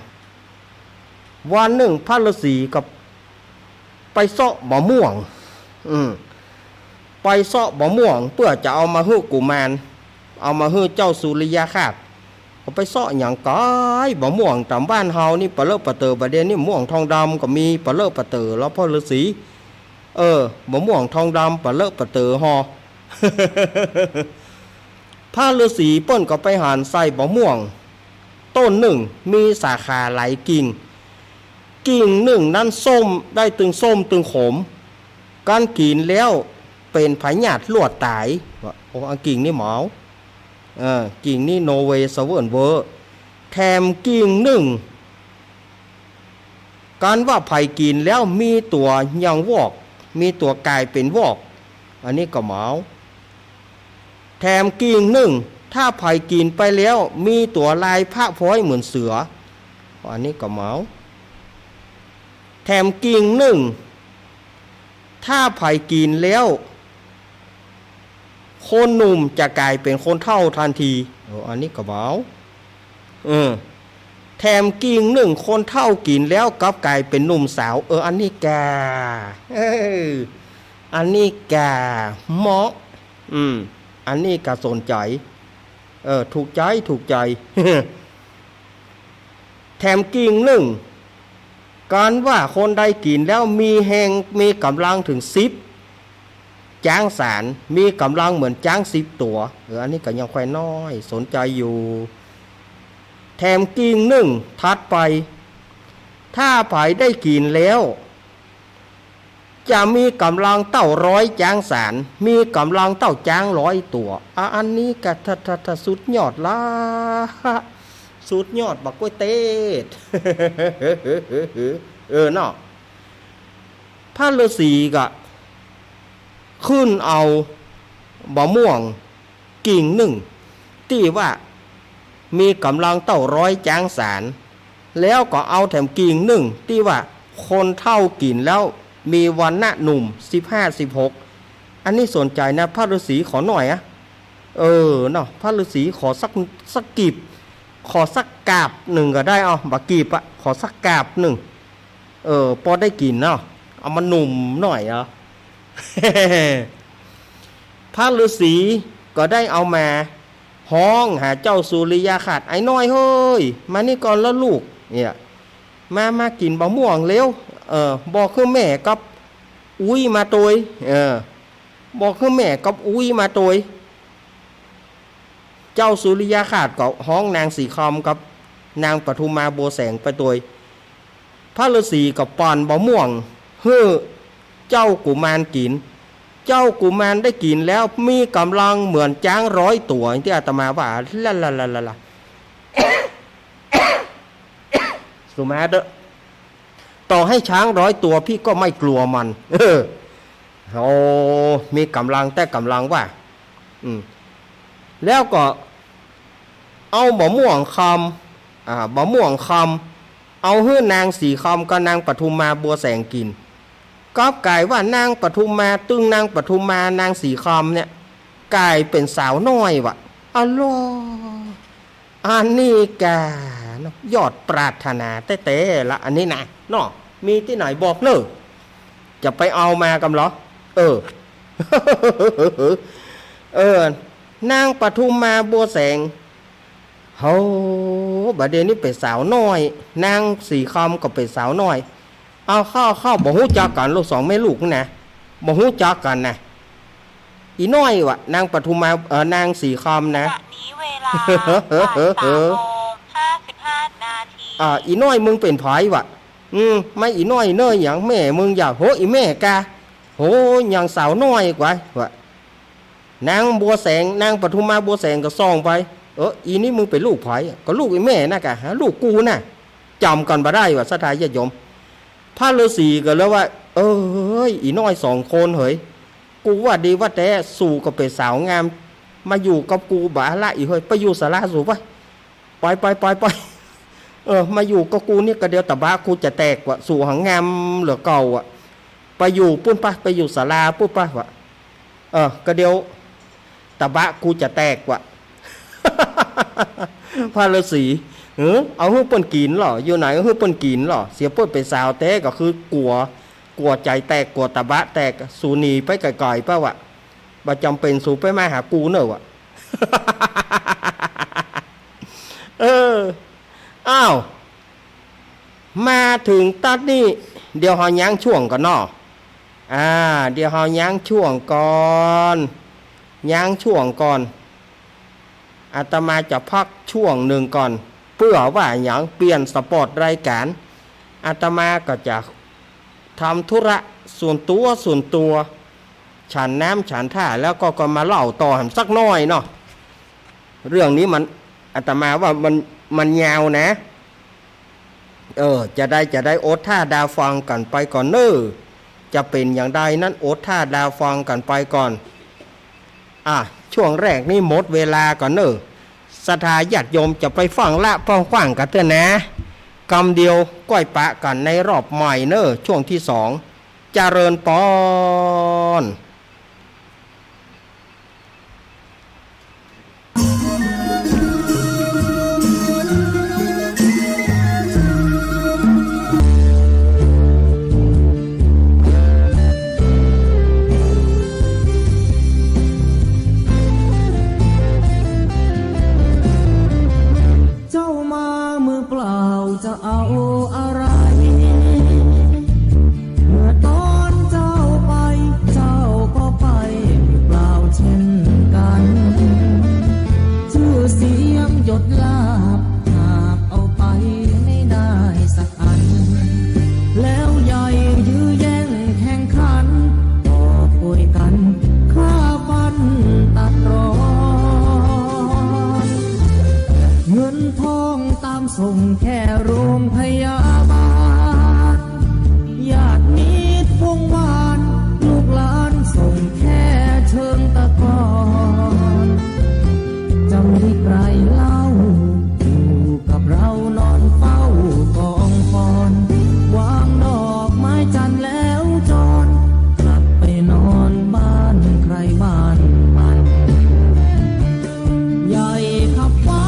ๆ วันนึ่งพระฤาษีก็ไปเซาะบ่าม่วง อืม ไปเซาะบ่าม่วงเปื้อจะเอามาหื้อกุมาร เอามาหื้อเจ้าสุริยคราส ก็ไปเซาะหยังก๋าย บ่าม่วงต๋ามบ้านเฮานี่ปะเลอะปะเต๋อ บ่าเดี่ยวนี้ม่วงทองดำก็มีปะเลอะปะเต๋อแล้ว พระฤาษี เออ บ่าม่วงทองดำปะเลอะปะเต๋อฮอ พระฤาษีเปิ้นก็ไปหันใส่บ่าม่วงต้นนึ่ง มีสาขาหลายกิ่ง กิ่งนึ่งนั้นส้ม ได้ตึงส้มตึงขม กั๋นกิ๋นแล้วเป๋นพยาธิลวดต๋าย ว่า โอ้ อันกิ่งนี้หมาว เออ กิ่งนี้ no way สะเวิ้นเว้อ แถมกิ่งนึ่ง กั๋นว่าใผกิ๋นแล้วมีตั๋วยังวอก มีตั๋วก๋ายเป๋นวอก อันนี้ก็หมาว แถมกิ่งนึ่ง ถ้าใผกิ๋นไปแล้วมีตั๋วลายพระพลอยเหมือนเสือ อันนี้ก็หมาว แถมกิ่งนึ่ง ถ้าใผกิ๋นแล้ว คนหนุ่มจะก๋ายเป๋นคนเฒ่าตันที เออ อันนี้ก็หมาว เออ แถมกิ่งนึ่ง คนเฒ่ากิ๋นแล้วกลับก๋ายเป๋นหนุ่มสาว เออ อันนี้กา เออ อันนี้กา เหมาะ อืม อันนี้กาสนใจ๋ เออ ถูกใจ๋ ถูกใจ๋ แถมกิ่งนึ่ง กั๋นว่าคนใดกิ๋นแล้วมีแฮง มีก๋ำลังเถิงสิบจ๊างสาร มีก๋ำลังเหมือนจ๊างสิบตั๋ว เออ อันนี้ก็ยังค่อยน้อย สนใจ๋อยู่ แถมกิ่งนึ่ง ถัดไป ถ้าใผได้กิ๋นแล้ว จะมีก๋ำลังเต้าร้อยจ๊างสาร มีก๋ำลังเต้าจ๊างร้อยตั๋ว อ่ะ อันนี้กา ทะ ทะ ทะ สุดยอดละ สุดยอดบักก๊วยเตด เออเนาะ พระฤาษีก็ขึ้นเอาบ่าม่วง กิ่งนึ่ง ตี้ว่ามีก๋ำลังเต้าร้อยจ๊างสาร แล้วก็เอาแถมกิ่งนึ่ง ตี้ว่าคนเฒ่ากิ๋นแล้วมีวรรณะหนุ่ม สิบห้า สิบหก อันนี้สนใจ๋นะ พระฤาษีขอหน่อยอะ เออเนาะ พระฤาษีขอสัก สักกีบ ขอสักกาบนึ่งก็ได้ เอา บ่ากีบอะ ขอสักกาบนึ่ง เออ ปอได้กิ๋นเนาะ เอามาหนุ่มหน่อยอะ พระฤาษีก็ได้เอามาฮ้องหาเจ้าสุริยคราส ไอ้น้อยเฮ้ย มานี่ก่อนละลูก เนี่ย มา มากิ๋นบ่าม่วงเร็ว เออ บอกหื้อแม่กับอุ๊ยมาตวย เออ บอกหื้อแม่กับอุ๊ยมาตวย เจ้าสุริยคราสก็ฮ้องนางสีคำกับนางปทุมมาบัวแสงไปตวย พระฤาษีก็ป้อนบ่าม่วงหื้อเจ้ากุมารกิ๋น เจ้ากุมารได้กิ๋นแล้วมีก๋ำลังเหมือนจ๊างร้อยตั๋ว ตี้อาตมาว่า ละละละละละ สุมาเต๊อะ ต่อให้ช้างร้อยตัวพี่ก็ไม่กลัวมัน เออ โอ้ มีก๋ำลังแต๊ก๋ำลังว่า อืม แล้วก็เอาบ่าม่วงคำ อ่า บ่าม่วงคำ เอาหื้อนางสีคำกับนางปทุมมาบัวแสงกิ๋น กลับก๋ายว่านางปทุมมา ตึงนางปทุมมา นางสีคำเนี่ย ก๋ายเป๋นสาวน้อยวะ อะลอ อันนี้กาเนาะ ยอดปรารถนาแต๊ๆ ละ อันนี้นะ เนาะ มีตี้ไหนบอกเน่อ จะไปเอามาก่ำเหรอ เออ เออ นางปทุมมาบัวแสง โห บ่าเดี่ยวนี้เป๋นสาวน้อย นางสีคำก็เป๋นสาวน้อย เอาเข้า เข้า บ่ฮู้จักกั๋น ลูกสองแม่ลูกนี่นะ บ่ฮู้จักกั๋นนะ อี่น้อยวะ นางปทุมมา เอ่อ นางสีคำนะ ขณะนี้เวลาบ่ายสามโมงห้าสิบห้านาที อ่า อี่น้อยมึงเป๋นใผวะ อืม มาอี่น้อยเน่อหยัง แม่มึงอยาก โห อี่แม่กา โห ยังสาวน้อยกว่าวะ นางบัวแสง นางปทุมมาบัวแสงก็ส่องไป เออ อี่นี่มึงเป๋นลูกใผ ก็ลูกอี่แม่น่ะกา ฮะ ลูกกูน่ะ จ๋ำกั๋นบ่ได้วะ ศรัทธาญาติโยม พระฤาษีก็เลยว่า เอ้ย อี่น้อยสองคนเหย กูว่าดีว่าแต๊ สูก็เป๋นสาวงาม มาอยู่กับกูบ่าละอี่เหย ไปอยู่ศาลาสูไป ไปไปไปไป เออ มาอยู่กับกูนี่กะเดียวตะบะกูจะแตกวะ สูหังงามเหลือเก่าอะ ไปอยู่ปู้นปะ ไปอยู่ศาลาปู้นปะวะ เออ กะเดียว ตะบะกูจะแตกวะ พระฤๅษี เออ เอาหื้อเปิ้นกิ๋นลอ อยู่ไหนหื้อเปิ้นกิ๋นลอ เสียเปิ้นเป๋นสาวแต๊ก็คือกั๋ว กั๋วใจ๋แตก กั๋วตะบะแตก สูหนีไปไก๋ๆ ไปวะ บ่จ๋ำเป๋นสูไปมาหากูเน่อวะ เออ อ้าว มาเถิงตั๊ดนี้ เดี๋ยวเฮายั้งช่วงก่อนเนาะ อ่า เดี๋ยวเฮายั้งช่วงก่อน ยั้งช่วงก่อน อาตมาจะพักช่วงนึ่งก่อน เปื้อว่าหยัง เปลี่ยนสปอตรายก๋าน อาตมาก็จะทำธุระส่วนตั๋ว ส่วนตั๋ว ฉันน้ำฉันท่า แล้วก็ ก็มาเล่าต่อหั้นสักหน้อยเนาะ เรื่องนี้มัน อาตมาว่ามัน มันยาวนะ เออ จะได้ จะได้อดถ้าดาฟังกั๋นไปก่อนเน่อ จะเป๋นอย่างใดนั้นอดถ้าดาฟังกั๋นไปก่อน อ่ะ ช่วงแรกนี้หมดเวลาก่อนเน่อ ศรัทธาญาติโยมจะไปฟังละ ฟังกว้างกั๋นเตื้อนะ กำเดียวก้อยปะกั๋นในรอบใหม่เน่อ ช่วงตี้สอง เจริญปอน เจ้ามามือเปล่าจะเอาอะไร เมื่อตอนเจ้าไป เจ้าก็ไปมือเปล่าเช่นกั๋น จื้อเสียงยศลาภหาบเอาไปไม่ได้สักอัน แล้วใหญ่ยื้อแย่งแข่งขัน ก็ป่วยกั๋นฆ่าฟันตัดรอน เงินทองตามส่งแค่โรงพยาบาล ญาติมิตรวงวาน ลูกหลานส่งแค่เชิงตะกอน จะมีใครเล่า อยู่กับเรานอนเฝ้ากองฟอน วางดอกไม้จันทร์แล้วจร กลับไปนอนบ้านใครบ้านมัน ใหญ่ขับฟ้า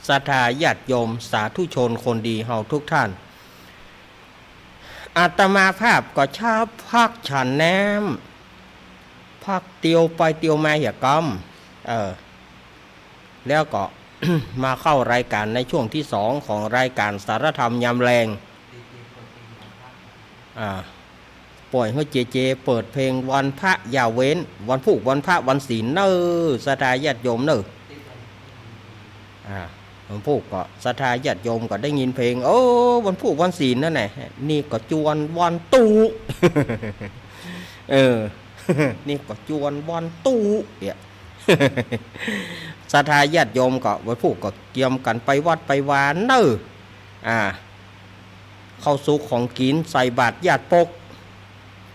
ศรัทธาญาติโยมสาธุชนคนดีเฮาทุกท่าน อาตมาภาพก็ชอบพักฉันน้ำ พักเตียวไปเตียวมาเหียกำ เออ แล้วก็ มาเข้ารายการในช่วงที่สองของรายการสารธรรมยามแลง อ่า ป่อยหื้อเจเจเปิดเพลงวันพระอย่าเว้น วันพูกวันพระวันศีลเน่อ ศรัทธาญาติโยมเน่อ อ่า วันพูกก็ศรัทธาญาติโยมก็ได้ยินเพลง โอ้ วันพูกวันศีลนั่นแหละ นี่ก็จวนวันตุ๊ เออ นี่ก็จวนวันตุ๊เนี่ย ศรัทธาญาติโยมก็วันพูกก็เกียมกั๋นไปวัดไปวาเน่อ อ่า ข้าวสุกของกิ๋นใส่บาตรญาติปก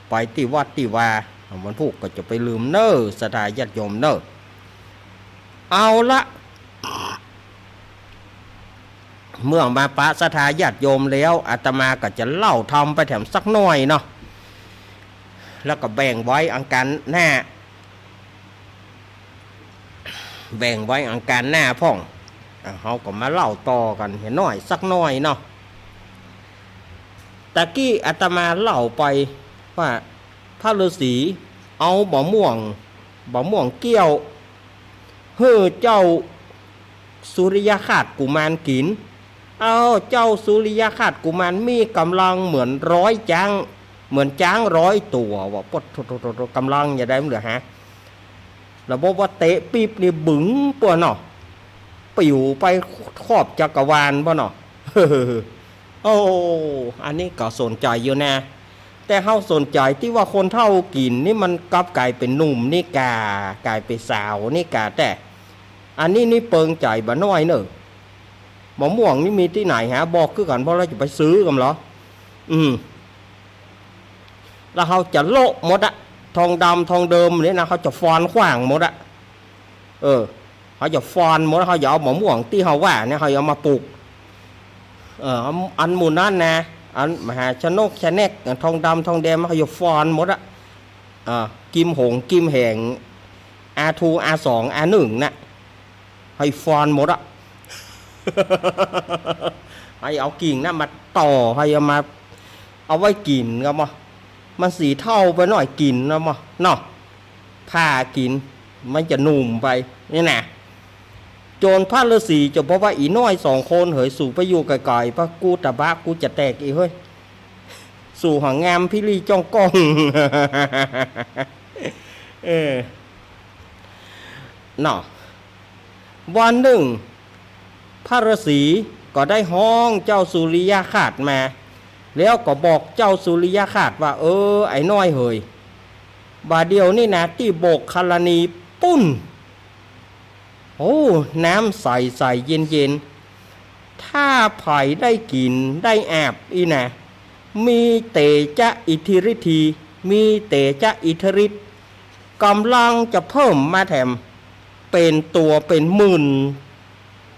ไปตี้วัดตี้วา วันพูกก็จะไปลืมเน่อ ศรัทธาญาติโยมเน่อ เอาละ เมื่อมาปะศรัทธาญาติโยมแล้ว อาตมาก็จะเล่าธรรมไปแถมสักหน่อยเนาะ แล้วก็แบ่งไว้อังคารหน้า แบ่งไว้อังคารหน้าพ่อง อ่ะ เฮาก็มาเล่าต่อกั๋นหน่อยสักหน่อยเนาะ ตะกี้อาตมาเล่าไปว่าพระฤาษีเอาบ่าม่วง บ่าม่วงเกี้ยว หื้อเจ้าสุริยคราชกุมารกิ๋น เอ้า เจ้าสุริยคราชกุมารมีก๋ำลังเหมือนร้อยจ๊าง เหมือนจ๊างร้อยตั๋ว ว่า ปะโถ โถ โถ โถ ก๋ำลังจะใดมันเหลือฮะ ระบบว่าเตะปิ๊บนี่บึ๋งป้วนเนาะ ปิ๋วไปขอบจักรวาลป้วนเนาะ โอ้ อันนี้ก็สนใจ๋อยู่นะ แต่เฮาสนใจ๋ตี้ว่าคนเฒ่ากิ๋นนี่มันกลับก๋ายเป๋นหนุ่มนี่ก่า ก๋ายเป๋นสาวนี่ก่า แต่อันนี้นี่เปิงใจ๋บ่าน้อยเน่อ บ่าม่วงนี่มีตี้ไหนฮะ บอกคือกั๋น เพราะเฮาจะไปซื้อกั๋นเหรอ อืม แล้วเฮาจะโละหมดอะ ทองดำทองเดิมเนี่ยนะ เฮาจะฟอนขว้างหมดอะ เออ เฮาจะฟอนหมด เฮาจะเอาบ่าม่วงตี้เฮาว่าเนี่ย เฮาจะเอามาปลูก เออ อัน อันหมู่นั้นนะ อันมหาชนกชะแนก ทองดำทองแดง เฮาจะฟอนหมดอะ อ่า กิ่มหงส์กิ่มแหง อาร์ทู อาร์สอง อาร์หนึ่ง น่ะ หื้อฟอนหมดอะ หื้อเอากิ่งนั้นมาต่อ หื้อเอามา เอาไว้กิ๋นก็บ่ มันสีเทาไปหน่อยกิ๋นก็บ่เนาะ ผ่ากิ๋น มันจะหนุ่มไป นี่นะ จนพระฤาษีจะบอกว่า อี่น้อยสองคนเหย สูไปอยู่ไก๋ๆ ปะ กูตะบะกูจะแตกอีกเฮ้ย สูหางามพิลีจ้องก้อง เออ เนาะ วันนึ่ง พระฤาษีก็ได้ฮ้องเจ้าสุริยคราชมา แล้วก็บอกเจ้าสุริยคราชว่า เออ ไอ้น้อยเหย บ่าเดี่ยวนี้นะ ตี้โบกขรณีปุ้น โอ้ น้ำใสๆ เย็นๆ ถ้าใผได้กิ๋นได้อาบอี้นะ มีเตจะอิทธิฤทธี มีเตจะอิทธิฤทธิ์ ก๋ำลังจะเพิ่มมาแถม เป๋นตั๋วเป๋นหมื่น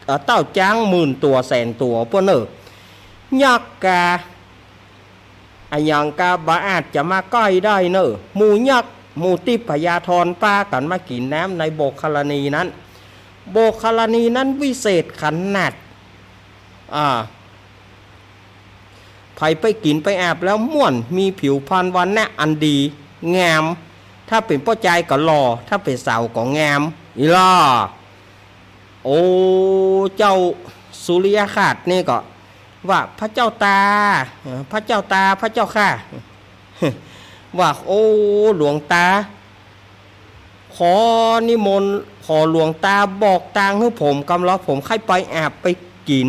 เอ่อ เต้าจ๊างหมื่นตั๋วแสนตั๋วป้วนเน่อ ยักษ์กา อะหยังกาบ่อาจจะมาใก้ได้เน่อ หมู่ยักษ์ หมู่ทิพยาธรปากั๋นมากิ๋นน้ำในโบกขรณีนั้น โบกขรณีนั้นวิเศษขนาด อ่า ใผไปกิ๋นไปอาบแล้วม่วน มีผิวพรรณวรรณะอันดีงาม ถ้าเป๋นป้อจายก็หล่อ ถ้าเป๋นสาวก็งาม อี้ล่ะ โอ้ เจ้าสุริยคราชนี่ก็ว่า พระเจ้าตา เอ่อ พระเจ้าตา พระเจ้าข้า ว่า โอ้ หลวงตา ขอนิมนต์ ขอหลวงตาบอกตางหื้อผมกำลอ ผมใค่ไปอาบไปกิ๋น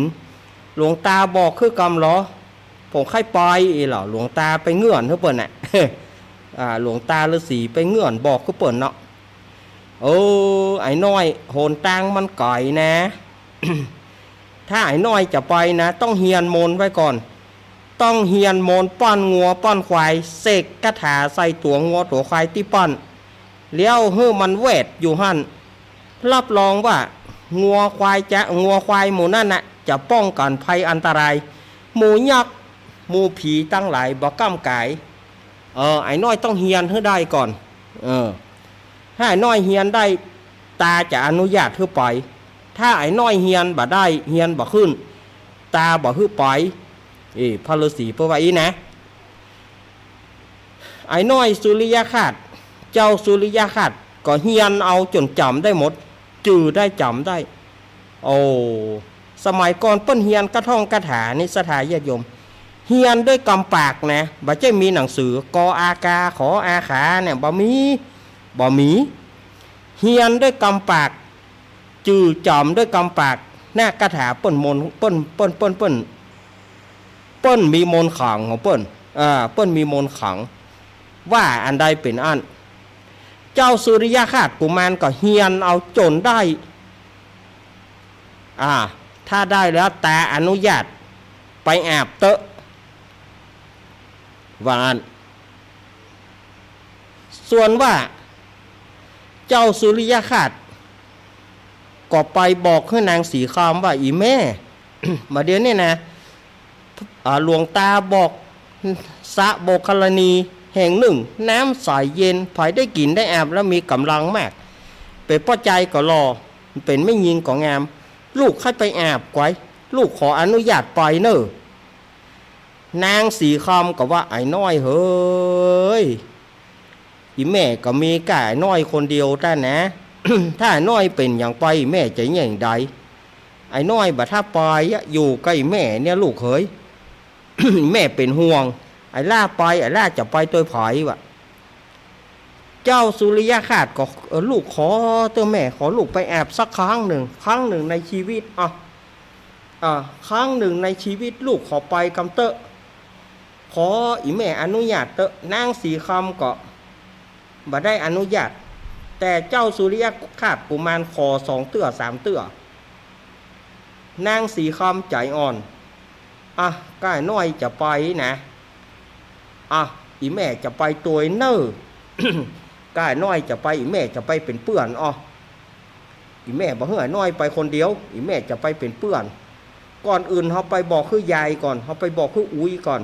หลวงตาบอกหื้อกำลอ ผมใค่ไปอี้ล่ะ หลวงตาไปเงื่อนหื้อเปิ้นน่ะ อ่า หลวงตาฤาษีไปเงื่อนบอกหื้อเปิ้นเนาะ เออ ไอ้น้อย หนตางมันไก๋นะ ถ้าไอ้น้อยจะไปนะ ต้องเฮียนมนต์ไว้ก่อน ต้องเฮียนมนต์ป้อนงัวป้อนควาย เสกคาถาใส่ตั๋วงัวตั๋วควายตี้ป้อน แล้วหื้อมันแวดอยู่หั้น รับรองว่างัวควายจะ งัวควายหมู่นั้นน่ะ จะป้องกั๋นภัยอันตราย หมู่ยักษ์ หมู่ผีตังหลายบ่ก้ำก๋าย เออ ไอ้น้อยต้องเฮียนหื้อได้ก่อน เออ ถ้าไอ้น้อยเฮียนได้ ตาจะอนุญาตหื้อไป ถ้าไอ้น้อยเฮียนบ่ได้ เฮียนบ่ขึ้น ต๋าบ่หื้อไป เอ้ พระฤๅษีเปิ้นว่าอี้นะ ไอ้น้อยสุริยคราช เจ้าสุริยคราชก็เฮียนเอาจ๋นจ๋ำได้หมด จื้อได้จ๋ำได้ โอ้ สมัยก่อนเปิ้นเฮียนกาท่องกาถานี่ ศรัทธาญาติโยม เฮียนด้วยกำปากนะ บ่ใจ้มีหนังสือ ก อา กา ข อา ขา เนี่ย บ่มี บ่มี เฮียนด้วยกำปาก จื้อจ๋ำด้วยกำปาก นะ กาถาเปิ้นมนต์ เปิ้น เปิ้น เปิ้น เปิ้น เปิ้นมีมนต์ขลังของเปิ้น อ่า เปิ้นมีมนต์ขลัง ว่าอันใดเป๋นอั้น เจ้าสุริยคราชกุมารก็เฮียนเอาจ๋นได้ อ่า ถ้าได้แล้วต๋าอนุญาตไปอาบเต๊อะ ว่าอั้น ส่วนว่าเจ้าสุริยคราชก็ไปบอกหื้อนางสีคำว่า อี่แม่ บ่าเดี่ยวนี้นะ อ่า หลวงต๋าบอกสระโบกคารณีแห่งนึ่ง น้ำใสเย็น ใผได้กิ๋นได้อาบแล้วมีก๋ำลังมาก เป๋นป้อจายก็หล่อ เป๋นแม่ญิงก็งาม ลูกใค่ไปอาบไกว ลูกขออนุญาตไปเน่อ นางสีคำก็ว่า ไอ้น้อยเหย อี่แม่ก็มีก้าไอ้น้อยคนเดียวต้านะ ถ้าไอ้น้อยเป๋นหยังไป อี่แม่จะแย่งใด ไอ้น้อยบ่าถ้าไปอะ อยู่กับอี่แม่เนี่ยลูกเหย แม่เป๋นห่วง ไอ้หล้าไป ไอ้หล้าจะไปตวยใผวะ เจ้าสุริยคราชก็ เออ ลูกขอเต๊อะแม่ ขอลูกไปอาบสักครั้งนึ่ง ครั้งนึ่งในชีวิต อ่ะ อ่ะ ครั้งนึ่งในชีวิตลูกขอไปกำเต๊อะ ขออี่แม่อนุญาตเต๊อะ นางสีคำก็บ่ได้อนุญาต แต่เจ้าสุริยคราชกุมารขอสองเตื้อสามเตื้อ นางสีคำใจ๋อ่อน อ่ะ ก้าไอ้น้อยจะไปนะ อ่ะ อี่แม่จะไปตวยเน่อ ก้าไอ้น้อยจะไป อี่แม่จะไปเป๋นเปื้อน อ่อ อี่แม่บ่หื้อไอ้น้อยไปคนเดียว อี่แม่จะไปเป๋นเปื้อน ก่อนอื่นเฮาไปบอกหื้อยายก่อน เฮาไปบอกหื้ออุ๊ยก่อน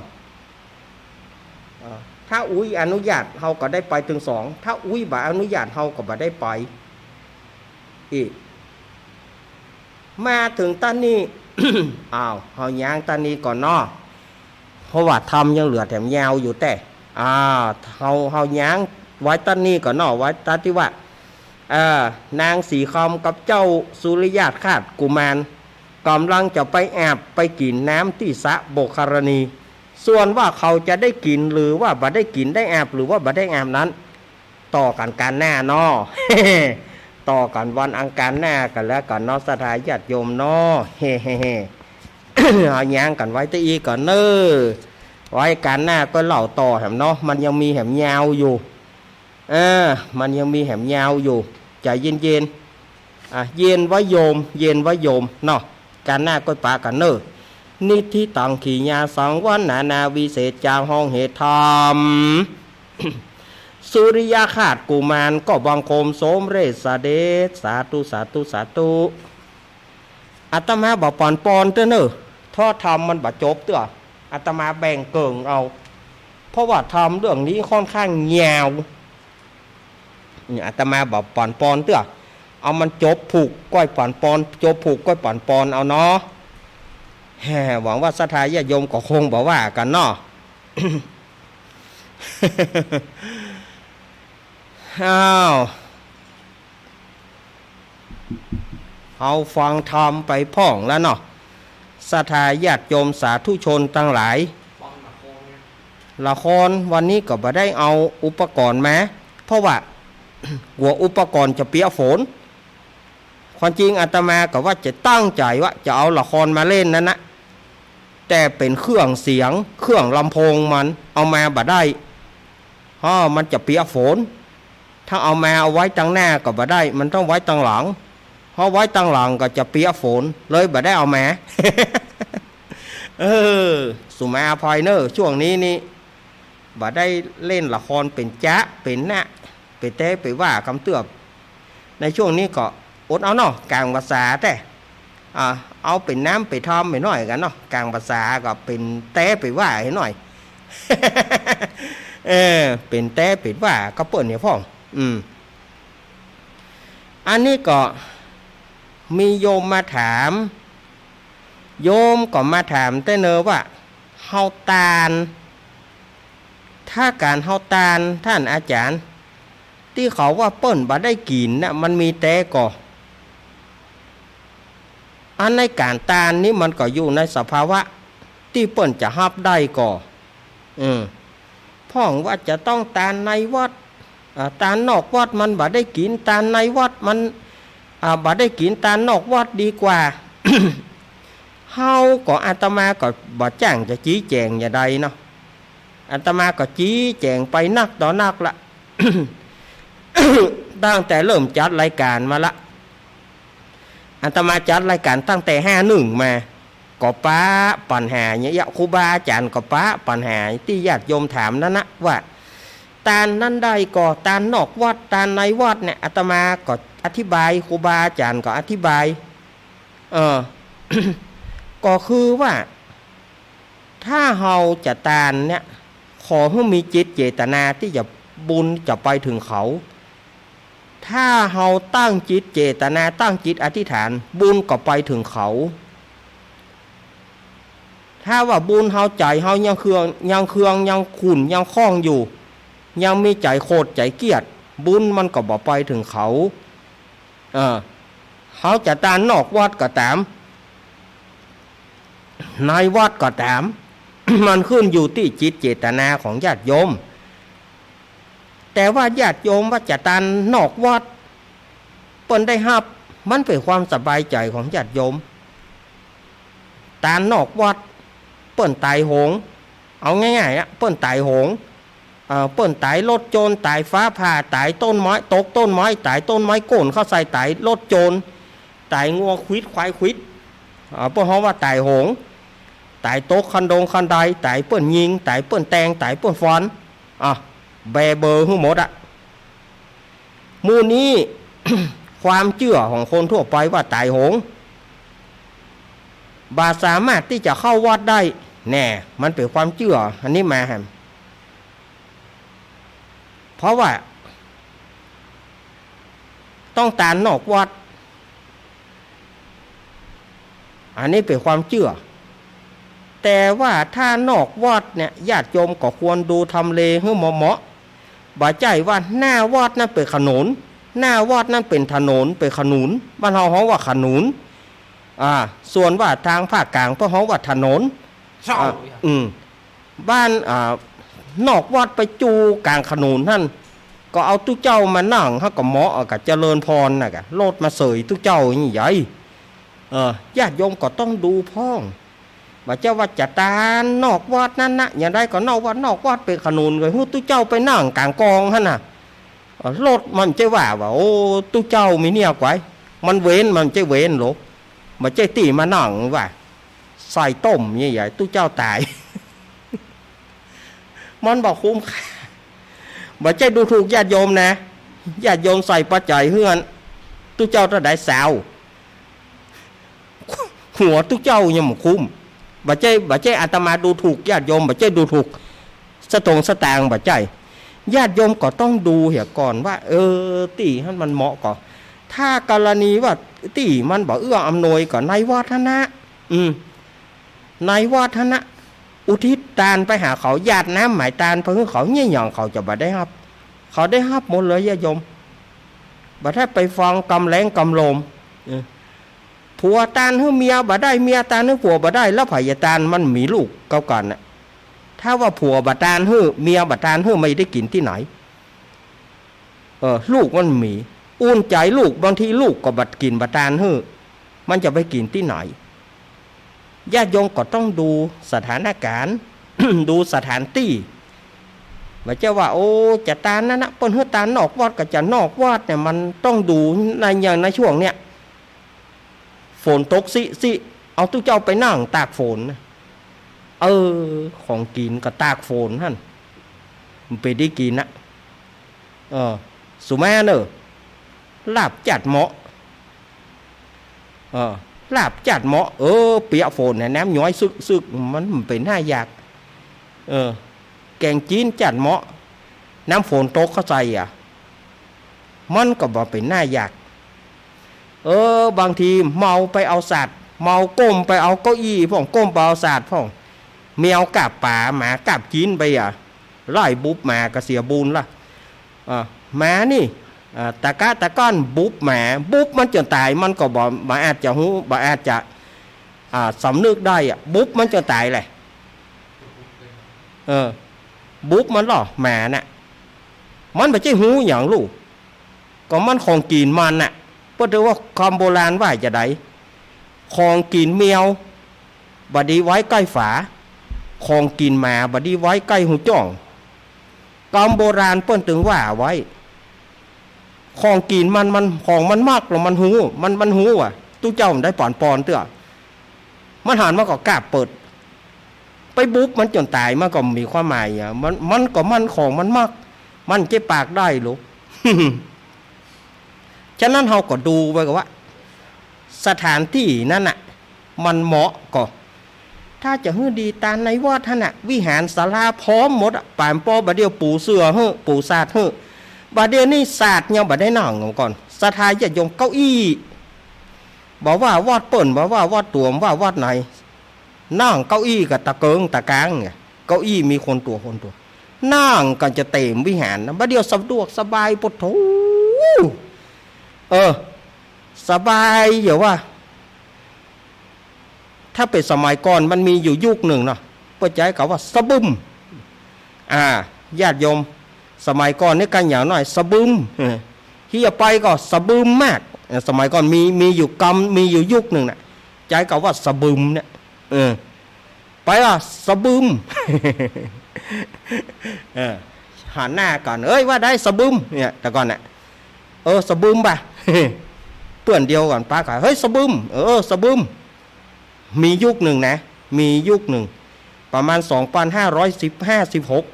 อ่า ถ้าอุ๊ยอนุญาตเฮาก็ได้ไปตึงสอง ถ้าอุ๊ยบ่อนุญาตเฮาก็บ่ได้ไป อี้ มาเถิงต้านนี้ อ้าว เฮาย้างต้านนี้ก่อนเนาะ เพราะว่าธรรมยังเหลือแถมยาวอยู่แต๊ อ่า เฮา เฮาย้างไว้ต้านนี้ก่อนเนาะ ไว้ต้านตี้ว่า เอ่อ นางสีคำกับเจ้าสุริยคราชกุมาร ก่ำลังจะไปอาบไปกิ๋นน้ำตี้สระโบกคารณี ส่วนว่าเขาจะได้กิ๋นหรือว่าบ่ได้กิ๋น ได้อาบหรือว่าบ่ได้อาบนั้น ต่อกั๋นก๋านหน้าเนาะ ต่อกั๋นวันอังคารหน้ากั๋นแล้วกั๋นเนาะ ศรัทธาญาติโยมเนาะ เฮ เฮ เฮ เฮาย้างกั๋นไว้ตี้อี้ก่อนเน่อ ไว้ก๋านหน้าก็เล่าต่อแหมเนาะ มันยังมีแหมยาวอยู่ เออ มันยังมีแหมยาวอยู่ ใจ๋เย็นๆ อ่ะ เย็นไว้โยม เย็นไว้โยมเนาะ ก๋านหน้าก็ปะกั๋นเน่อ นิทธิตัง ขีณาสัง วรรณนา วิเศษจา ฮ้องเหตุธรรม สุริยคราชกุมารก็บังคมสมเร็จเสด็จ สาธุ สาธุ สาธุ อาตมาบ่ปั่นป่อนเตื้อเน่อ เพราะธรรมมันบ่จบเตื้อ อาตมาแบ่งเกิ่งเอา เพราะว่าธรรมเรื่องนี้ค่อนข้างยาว นี่อาตมาบ่ปั่นป่อนเตื้อ เอามันจบผูกก้อยปั่นป่อน จบผูกก้อยปั่นป่อนเอาเนาะ แฮ่ หวังว่าศรัทธาญาติโยมก็คงบ่ว่ากั๋นเนาะ อ้าว เฮาฟังธรรมไปพ่องแล้วเนาะ ศรัทธาญาติโยมสาธุชนตังหลาย ละครวันนี้ก็บ่ได้เอาอุปกรณ์มา เพราะว่า กั๋วอุปกรณ์จะเปียะฝน ความจริงอาตมาก็ว่าจะตั้งใจ๋ว่าจะเอาละครมาเล่นนั้นนะ แต่เป๋นเครื่องเสียง เครื่องลำโพงมัน เอามาบ่ได้ อ้อ มันจะเปียะฝน ถ้าเอามาเอาไว้ตังหน้าก็บ่ได้ มันต้องไว้ตังหลัง เพราะไว้ตังหลังก็จะเปียะฝน เลยบ่ได้เอามา เออ สุมาอภัยเน่อ ช่วงนี้นี่ บ่ได้เล่นละครเป๋นจ๊ะเป๋นนะ เป๋นแต๊เป๋นว่า กำเตื้อ ในช่วงนี้ก็อดเอาเนาะ ก๋างภาษาแต๊ อ่า เอาเป๋นน้ำเป๋นท่อมไปหน้อยกั๋นเนาะ ก๋างภาษาก็เป๋นแต๊เป๋นว่าหน่อย เออ เป๋นแต๊เป๋นว่าก็เปิ้นเนี่ยพ่อง อืม อันนี้ก็ มีโยมมาถาม โยมก็มาถามแต๊เนอว่า เฮาตาน ถ้าก๋านเฮาตาน ต้านอาจ๋ารย์ ตี้เขาว่าเปิ้นบ่ได้กิ๋นน่ะ มันมีแต๊ก่อ อันในก๋านตานนี้มันก็อยู่ในสภาวะตี้เปิ้นจะฮับได้ก่อ อืม พ่องว่าจะต้องตานในวัด อ่า ตานนอกวัดมันบ่ได้กิ๋น ตานในวัดมัน อ่า บ่ได้กิ๋น ตานนอกวัดดีกว่า เฮาก็ อาตมาก็บ่จ้างจะจี๊แจ๋งจะใดเนาะ อาตมาก็จี๊แจ๋งไปนักต่อนักละ ตั้งแต่เริ่มจัดรายก๋านมาละ อาตมาจัดรายก๋านตั้งแต่ห้าหนึ่งมา ก็ปะปัญหาเนี่ย ครูบาอาจ๋ารย์ก็ปะปัญหาตี้ญาติโยมถามนั้นนะ ว่าตานนั้นได้ก่อ ตานนอกวัด ตานในวัดเนี่ย อาตมาก็อธิบาย ครูบาอาจ๋ารย์ก็อธิบาย เออ ก็คือว่า ถ้าเฮาจะตานเนี่ย ขอหื้อมีจิตเจตนาตี้จะบุญจะไปเถิงเขา ถ้าเฮาตั้งจิตเจตนา ตั้งจิตอธิษฐาน บุญก็ไปเถิงเขา ถ้าว่าบุญเฮา ใจ๋เฮายังเคือง ยังเคือง ยังขุ่น ยังข้องอยู่ ยังมีใจ๋โขดใจ๋เกลียด บุญมันก็บ่ไปเถิงเขา เออ เฮาจะตานนอกวัดก็ต๋าม ในวัดก็ต๋าม มันขึ้นอยู่ตี้จิตเจตนาของญาติโยม แต่ว่าญาติโยมว่าจะตานนอกวัด เปิ้นได้ฮับ มันเป๋นความสบายใจ๋ของญาติโยม ตานนอกวัด เปิ้นต๋ายโหง เอาง่ายๆ อะ เปิ้นต๋ายโหง เอ่อ เปิ้นต๋ายรถโจร ต๋ายฟ้าผ่า ต๋ายต้นไม้ ตกต้นไม้ ต๋ายต้นไม้โก้นเข้าใส่ ต๋ายรถโจร ต๋ายงัวขวิด ควายขวิด อ่า เปิ้นฮ้องว่าต๋ายโหง ต๋ายตกคันดงคันได ต๋ายเปิ้นยิง ต๋ายเปิ้นแตง ต๋ายเปิ้นฟัน อ่ะ แบเบอหื้อหมดอะ หมู่นี้ ความเจื้อของคนทั่วไปว่าต๋ายโหง บ่สามารถตี้จะเข้าวัดได้ แน่ มันเป๋นความเจื้อ อันนี้มาแหม เพราะว่า ต้องตานนอกวัด อันนี้เป๋นความเจื้อ แต่ว่าถ้านอกวัดเนี่ย ญาติโยมก็ควรดูทำเลหื้อเหมาะๆ บ่ใจ้ว่าหน้าวัดนั้นเป๋นขนุน หน้าวัดนั้นเป๋นถนน เป๋นขนุน บ้านเฮาฮ้องว่าขนุน อ่า ส่วนว่าตางภาคกลางเปิ้นฮ้องว่าถนน เศร้า อ่า อืม บ้าน อ่า นอกวัดไปจู๋ก๋างขนุนหั้น ก็เอาตุ๊เจ้ามานั่ง หั้นก็เหมาะกับเจริญพรน่ะกะ รถมาเสยตุ๊เจ้านี่ใหญ่ เออ ญาติโยมก็ต้องดูพ่อง บ่ใจ้ว่าจะตานนอกวัดนั้นนะ อย่างใดก็นอกวัด นอกวัดเป๋นขนุน ก็หื้อตุ๊เจ้าไปนั่งก๋างกองหั้นน่ะ เออ รถมันใจ้ว่า ว่า โอ้ ตุ๊เจ้ามีเนี่ยก๋วย มันเว้น มันใจ้เว้นหรอก บ่ใจ้ตี้มานั่งว่า ใส่ต้มใหญ่ๆ ตุ๊เจ้าต๋าย มันบ่คุ้มค่า บ่ใจ้ดูถูกญาติโยมนะ ญาติโยมใส่ปัจจัยหื้ออัน ตุ๊เจ้าเต้าใด ซาว หัวตุ๊เจ้ายังบ่คุ้ม บ่ใจ้ บ่ใจ้อาตมาดูถูกญาติโยม บ่ใจ้ดูถูกสตงค์สตางค์ บ่ใจ้ ญาติโยมก็ต้องดูเหียก่อนว่า เออ ตี้หั้นมันเหมาะก่อ ถ้ากรณีว่าตี้มันบ่เอื้ออำนวยก็ในวัดหั้นนะ อืม ในวัดหั้นนะ อุทิศตานไปหาเขา หยาดน้ำหมายตานไปหื้อเขา เยียะหยังเขาจะบ่ได้ฮับ เขาได้ฮับหมดเลยญาติโยม บ่ถ้าไปฟังกำแรงกำโลม เออ ผัวตานหื้อเมียบ่ได้ เมียตานหื้อผัวบ่ได้ แล้วใผจะตาน มันมีลูกเก่ากั๋นน่ะ ถ้าว่าผัวบ่ตานหื้อ เมียบ่ตานหื้อ มันได้กิ๋นตี้ไหน เออ ลูกมันมี อุ่นใจ๋ลูก บางทีลูกก็บ่กิ๋นบ่ตานหื้อ มันจะไปกิ๋นตี้ไหน ญาติโยมก็ต้องดูสถานก๋ารณ์ ดูสถานตี้ บ่ใจ้ว่า โอ้ จะตานนั้นนะ เปิ้นหื้อตานนอกวัดก็จะนอกวัดเนี่ย มันต้องดูใน อย่างในช่วงเนี้ย ฝนตกซิๆ เอาตุ๊เจ้าไปนั่งตากฝนนะ เออ ของกิ๋นก็ตากฝนหั้น มันเป๋นได้กิ๋นนะ เออ สุมาเนอะ ลาบจัดเหมาะ เออ ลาบจัดเหมาะ เออ เปียกฝนเนี่ย น้ำย้อยซึกๆ มัน มันเป๋นหน้าอยาก เออ แก๋งจี๋นจัดเหมาะ น้ำฝนตกเข้าใส่อะ มันก็บ่เป๋นหน้าอยาก เออ บางทีเมาไปเอาสาด เมาก้มไปเอาเก้าอี้พ่อง ก้มไปเอาสาดพ่อง แมวกาบป๋า หมากาบจิ๊นไปอะ ไล่บุบหมาก็เสียบุญละ อ่า หมานี่ อ่า ตะกะตะก้อนบุบหมา บุบมันจ๋นต๋าย มันก็บ่ บ่อาจจะฮู้ บ่อาจจะ อ่า สำนึกได้อะ บุบมันจ๋นต๋ายแหละ เออ บุบมันลอ หมาน่ะ มันบ่ใจ้ฮู้หยังลูก ก็มันของกิ๋นมันน่ะ เปิ้นถือว่ากำโบราณว่าจาใด ของกิ๋นแมว บ่ดีไว้ใก้ฝา ของกิ๋นหมา บ่ดีไว้ใก้ฮูจ้อง กำโบราณเปิ้นตึงว่าไว้ ของกิ๋นมัน มัน ของมันมักแล้วมันฮู้ มัน มันฮู้อะ ตุ๊เจ้าบ่ได้ปอนปอนเตื้อ มันหันมาก็กาบเปิด ไปบุบมันจ๋นต๋าย มันก็บ่มีความหมายอะ มัน มันก็มันของมันมัก มันเจ๊ปากได้ลูก ฉะนั้นเฮาก็ดูไว้ก่อว่า สถานตี้นั้นน่ะ มันเหมาะก่อ ถ้าจะหื้อดีตานในวัดหั้นน่ะ วิหารศาลาพร้อมหมดอะ ป๋านปอบ่าเดี่ยวปูเสื่อหื้อ ปูสาดหื้อ บ่าเดี่ยวนี้สาดยังบ่ได้นั่งก่อน ศรัทธาญาติโยม เก้าอี้ บ่ว่าวัดเปิ้น บ่ว่าวัดตั๋ว บ่ว่าวัดไหน นั่งเก้าอี้ก็ตะเกิงตะกางเนี่ย เก้าอี้มีคนตั๋วคนตั๋ว นั่งกั๋นจะเต็มวิหารนะ บ่าเดี่ยวสะดวกสบาย โผดโธ่ เออ สบาย อย่าว่า ถ้าเป๋นสมัยก่อนมันมีอยู่ยุคนึ่งเนาะ เปิ้นใจ๊กำว่าสะบึม อ่า ญาติโยม สมัยก่อนนี่กั๋นอย่างน้อย สะบึม เออ เฮียไปก็สะบึมมาก เออ สมัยก่อนมี มีอยู่กำ มีอยู่ยุคนึ่งน่ะ ใจ๊กำว่าสะบึมเนี่ย เออ ไปละสะบึม เออ หันหน้ากั๋น เอ้ย ว่าได้สะบึม เนี่ย แต่ก่อนน่ะ เออ สะบึมบ่ะ เปื้อนเดียวกั๋น ปากั๋น เฮ้ย สะบึม เออ สะบึม มียุคนึ่งนะ มียุคนึ่ง ประมาณสองปันห้าร้อยสิบห้า สิบหก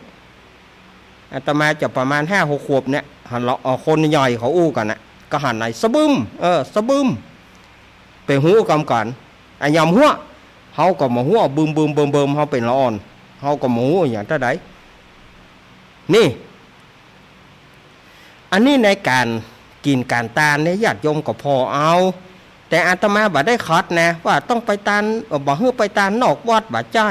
อาตมาจะประมาณห้าหกขวบเนี่ย หันเลาะ เออ คนใหญ่เขาอู้กั๋นน่ะ ก็หันไหน สะบึม เออ สะบึม ไปฮู้กำกั๋น อะ ยำหัว เฮาก็บ่ฮู้ บึมๆ เบิ่มๆ เฮาเป๋นละอ่อน เฮาก็บ่ฮู้หยังเต้าใด นี่ อันนี้ในก๋านกิ๋นก๋านตานเนี่ย ญาติโยมก็ผ่อเอา แต่อาตมาบ่ได้ขัดนะ ว่าต้องไปตาน เอ่อ บ่หื้อไปตานนอกวัด บ่ใจ้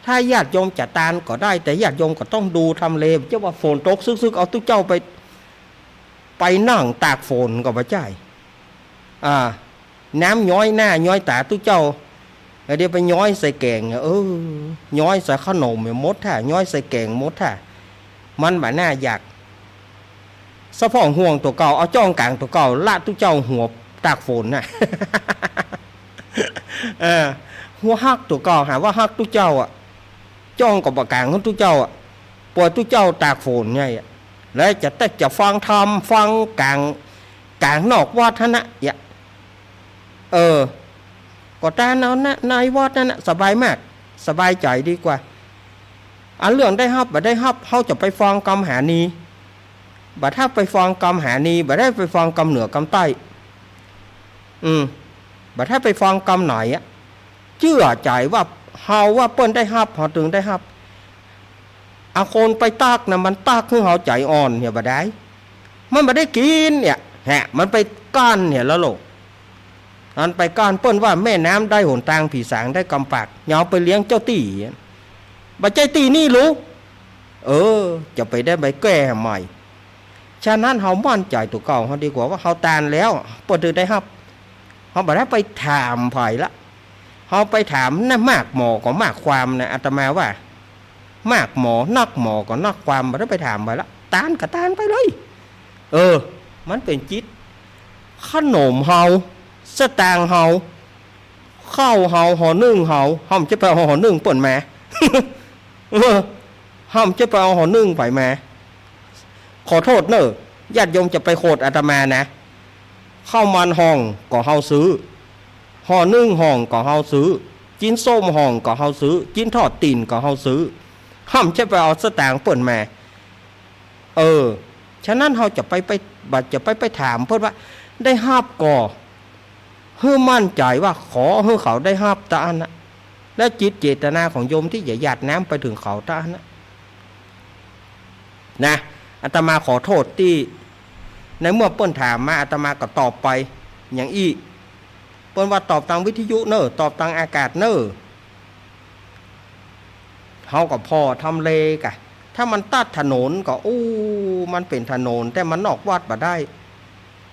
ถ้าญาติโยมจะตานก็ได้ แต่ญาติโยมก็ต้องดูทำเล จะว่าฝนตกซึ่กๆ เอาตุ๊เจ้าไป ไปนั่งตากฝนก็บ่ใจ้ อ่า น้ำย้อยหน้าย้อยต๋าตุ๊เจ้า แล้วเดี๋ยวไปย้อยใส่แก๋ง เออ ย้อยใส่ขนมหมดท่า ย้อยใส่แก๋งหมดท่า มันบ่น่าอยาก สะพ่องห่วงตั๋วเก่า เอาจ้องก๋างตั๋วเก่า ละตุ๊เจ้าหัวตากฝนน่ะ เออ หัวฮักตั๋วเก่า หาว่าฮักตุ๊เจ้าอะ จ้องก็บ่ก๋างของตุ๊เจ้าอะ ปล่อยตุ๊เจ้าตากฝนไงอะ แล้วจะ แต่จะฟังธรรม ฟังก๋าง ก๋างนอกวัดหั้นนะ เนี่ย เออ ก็ตานเอานะ ในวัดหั้นนะ สบายมาก สบายใจ๋ดีกว่า อันเรื่องได้ฮับ บ่ได้ฮับ เฮาจะไปฟังกำหานี บ่ถ้าไปฟังกำหานี บ่ได้ไปฟังกำเหนือกำใต้ อืม บ่ถ้าไปฟังกำไหนอะ เจื้อใจ๋ว่า เฮาว่าเปิ้นได้ฮับ เฮาตึงได้ฮับ อะ คนไปตักนะ มันตักหื้อเฮาใจ๋อ่อนเนี่ย บ่ได้ มันบ่ได้กิ๋นเนี่ย แหะ มันไปกั้นเนี่ยละโลก อันไปกั้น เปิ้นว่าแม่น้ำได้หนตาง ผีสางได้กำปาก อย่าเอาไปเลี้ยงเจ้าตี้ บ่ใจ้ตี้นี่ลูก เออ จะไปได้ไปแก้ใหม่ ฉะนั้นเฮามั่นใจ๋ตั๋วเก่าเฮาดีกว่า ว่าเฮาตานแล้ว เปิ้นตึงได้ฮับ เฮาบ่ได้ไปถามใผละ เฮาไปถามนะ มากหมอก็มากความนะ อาตมาว่า มากหมอ นักหมอก็นักความ บ่ได้ไปถามใผละ ตานก็ตานไปเลย เออ มันเป๋นจิต ขนมเฮา สตางค์เฮา ข้าวเฮา ห่อนึ่งเฮา เฮาบ่ใจ้ไปเอาห่อนึ่งเปิ้นมา เออ เฮาบ่ใจ้ไปเอาห่อนึ่งใผมา ขอโต้ษเน่อ ญาติโยมจะไปโขดอาตมานะ ข้าวมันห่องก็เฮาซื้อ ห่อนึ่งห่องก็เฮาซื้อ จิ๊นส้มห่องก็เฮาซื้อ จิ๊นทอดตี๋นก็เฮาซื้อ เฮาบ่ใจ้ไปเอาสตางค์เปิ้นมา เออ ฉะนั้นเฮาจะไป ไป บ่าจะไป ไปถามเปิ้นว่า ได้ฮับก่อ หื้อมั่นใจ๋ว่าขอหื้อเขาได้ฮับเต้าอั้นนะ และจิตเจตนาของโยมตี้จะหยาดน้ำไปเถิงเขาเต้าอั้นนะ นะ อาตมาขอโต้ษตี้ ในเมื่อเปิ้นถามมา อาตมาก็ตอบไป หยังอี้ เปิ้นว่าตอบตางวิทยุเน่อ ตอบตางอากาศเน่อ เฮาก็ผ่อทำเลกะ ถ้ามันตัดถนนก็ อู้ มันเป๋นถนน แต่มันนอกวัดบ่ได้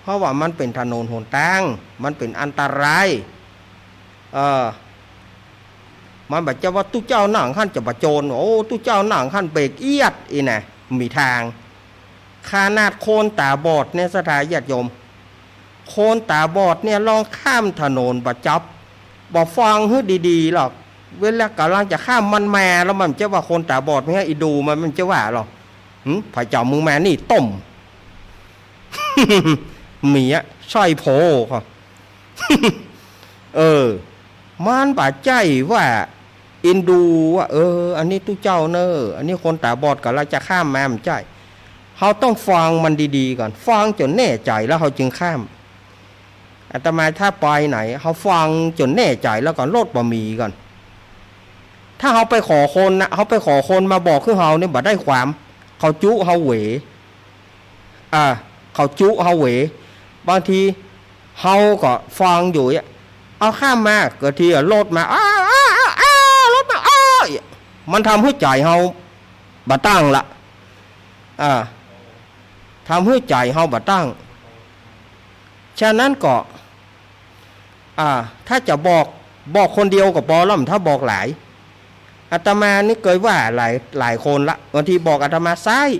เพราะว่ามันเป๋นถนนหนตาง มันเป๋นอันตราย เออ มันบ่ใจ้ว่าตุ๊เจ้านั่งหั้นจะบ่โจร โอ้ ตุ๊เจ้านั่งหั้นเบรกเอียดอี้นะ บ่มีตาง ขนาดคนต๋าบอดเนี่ย ศรัทธาญาติโยม คนต๋าบอดเนี่ยลองข้ามถนนบ่จับ บ่ฟังหื้อดีๆ หรอก เวลาก่ำลังจะข้ามมันมาแล้ว มันบ่ใจ้ว่าคนต๋าบอด มันหื้ออีดูมัน มันบ่ใจ้ว่าหรอก หึ ใผจับมึงมานี่ ต้ม เมียใส่โผเขา เออ มันบ่ใจ้ว่าเอ็นดูว่า เออ อันนี้ตุ๊เจ้าเน่อ อันนี้คนต๋าบอดก่ำลังจะข้ามมา บ่ใจ้ เฮาต้องฟังมันดีๆ ก่อน ฟังจ๋นแน่ใจ๋แล้วเฮาจึงข้าม อาตมาถ้าไปไหน เฮาฟังจ๋นแน่ใจ๋แล้วก่อน รถบ่มีก่อน ถ้าเฮาไปขอคนนะ เฮาไปขอคนมาบอกหื้อเฮาเนี่ย บ่ได้ความ เขาจุเฮาเหว อ่า เขาจุเฮาเหว บางทีเฮาก็ฟังอยู่เนี่ย เอาข้ามมา ก็ทีรถมา อ้า อ้า อ้า อ้า รถมา อ้า มันทำหื้อใจ๋เฮาบ่ตั้งละ อ่า ทำหื้อใจ๋เฮาบ่ตั้ง ฉะนั้นก็ อ่า ถ้าจะบอก บอกคนเดียวก็ปอแล้ว ถ้าบอกหลาย อาตมานี่เกยว่าหลาย หลายคนละ บางทีบอกอาตมา "ซ้าย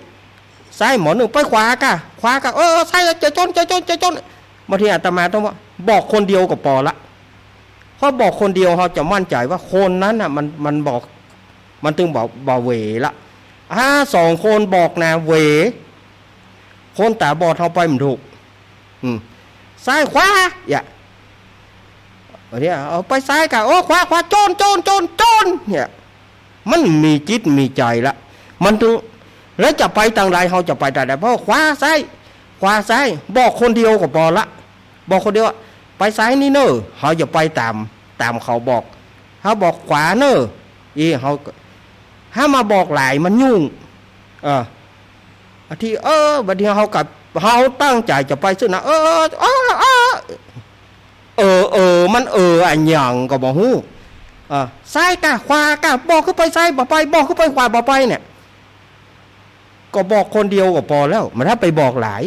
ซ้าย" หมอนึ่ง "ไปขวากะ ขวากะ เออ เออ ซ้าย จะจน จะจน จะจน" บางทีอาตมาต้องว่า บอกคนเดียวก็ปอละ เพราะบอกคนเดียวเฮาจะมั่นใจ๋ว่าคนนั้นน่ะ มัน มันบอก มันตึงบ่ บ่เหวละ ถ้าสองคนบอกนะ เหว คนต๋าบอดเฮาไปบ่ถูก อืม "ซ้าย ขวา" เนี่ย เนี่ย เอาไปซ้ายกะ โอ้ ขวา ขวา จน จน จน จน เนี่ย มันมีจิตมีใจ๋ละ มันตึง แล้วจะไปตางใด เฮาจะไปตางใด เพราะขวา ซ้าย ขวา ซ้าย บอกคนเดียวก็ปอละ บอกคนเดียว "ไปซ้ายนี่เน่อ" เฮาจะไปต๋าม ต๋ามเขาบอก เฮาบอก "ขวาเน่อ" อี้ เฮาก็ ถ้ามาบอกหลายมันยุ่ง เออ บางที เออ บางทีเฮากะ เฮาตั้งใจ๋จะไปซื่อนะ เออ เออ เออ เออ เออ เออ มันเอออะหยังก็บ่ฮู้ เออ ซ้ายกะ ขวากะ บอกหื้อไปซ้ายบ่ไป บอกหื้อไปขวาบ่ไปเนี่ย ก็บอกคนเดียวก็ปอแล้ว บ่ถ้าไปบอกหลาย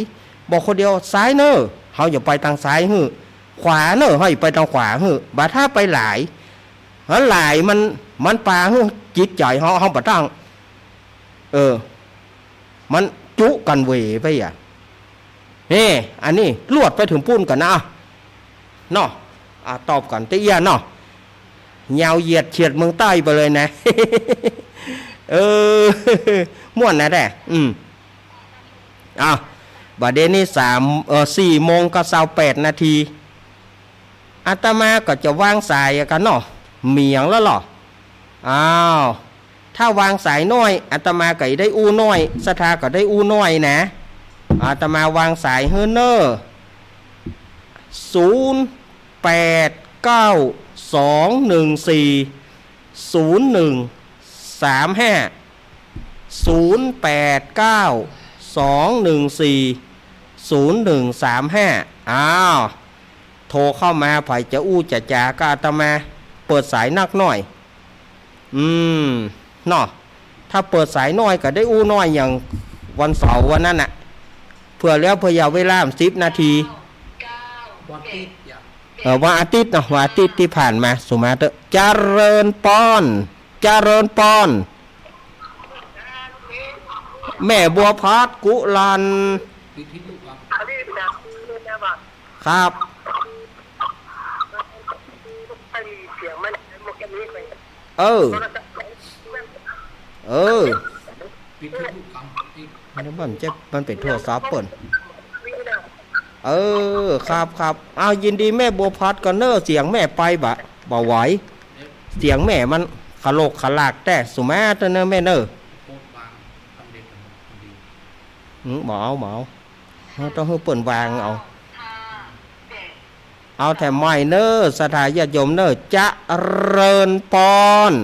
บอกคนเดียว "ซ้ายเน่อ" เฮาจะไปตางซ้ายหื้อ "ขวาเน่อ" เฮาจะไปตางขวาหื้อ บ่ถ้าไปหลาย ถ้าหลายมัน มันปาหื้อจิตใจ๋เฮา เฮาบ่ตั้ง เออ มันจุกั๋นเหวไปอะ เฮ้ อันนี้ลวดไปเถิงปู้นก่อนนะ เนาะ อ่ะ ตอบก่อนเต๊อะเอี้ยเนาะ ยาวเหยียดเฉียดเมืองใต้ไปเลยนะ เออ ม่วนนะแต๊ อืม อ่ะ บ่าเดี่ยวนี้สาม เอ่อ สี่โมงกับซาวแปดนาที อาตมาก็จะวางสายอะกะเนาะ บ่มีหยังแล้วเหรอ อ้าว ถ้าวางสายน้อย อาตมาก็ได้อู้น้อย ศรัทธาก็ได้อู้น้อยนะ อาตมาวางสายหื้อเน่อ ศูนย์แปดเก้า สองหนึ่งสี่ ศูนย์หนึ่งสามห้า ศูนย์แปดเก้า สองหนึ่งสี่ ศูนย์หนึ่งสามห้า อ้าว โทรเข้ามา ใผจะอู้จะจ๋ากับอาตมา เปิดสายนักหน่อย อืม เนาะ ถ้าเปิดสายน้อยก็ได้อู้น้อยอย่างวันเสาร์วันนั้นน่ะ เผื่อแล้วเผื่ออย่าเวลาสิบนาที วันอาทิตย์ เออ วันอาทิตย์เนาะ วันอาทิตย์ตี้ผ่านมา สุมาเต๊อะ เจริญปอน เจริญปอน แม่บัวพัดกุลัน ครับ เออ เออ นี่มันเจ็บ มันเป๋นโทรศัพท์เปิ้น เออ ครับ ครับ อ้าว ยินดีแม่บัวพัดก่อนเน่อ เสียงแม่ไปบ่ บ่ไหว เสียงแม่มันขะโหลกขะหลากแต๊ สุมาเต๊อะเน่อแม่เน่อ อืม บ่เอา บ่เอา เฮาต้องหื้อเปิ้นวางเอา เอาแถมใหม่เน่อ ศรัทธาญาติโยมเน่อ เจริญปอน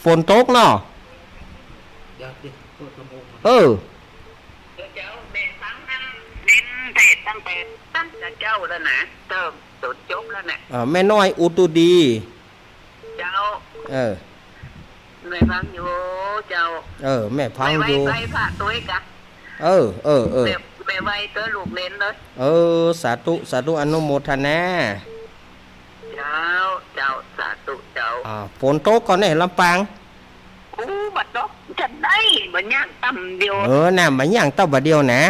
ฝนตกเนาะ เออ เจ้า แม่ฟังตังเน้นเทศน์ตั้งแต่ตั้งแต่เจ๊าแล้วนะ เติมจนจบแล้วเนี่ย เออ แม่น้อยอุตุดี เจ้า เออ แม่ฟังอยู่ เจ้า เออ แม่ฟังอยู่ แม่ไหว้ ไหว้พระตวยกะ เออ เออ เออ แม่ แม่ไหว้ตวยลูกเหลนเลย เออ สาธุ สาธุ อนุโมทนา เจ้า เจ้า สาธุ เจ้า อ่า ฝนตกก่อเนี่ย ลำปาง อู้ บ่ตกจะได้ บ่ย่างต่ำเดียว เออ น่ะ บ่ย่างต่ำบ่าเดียวนะ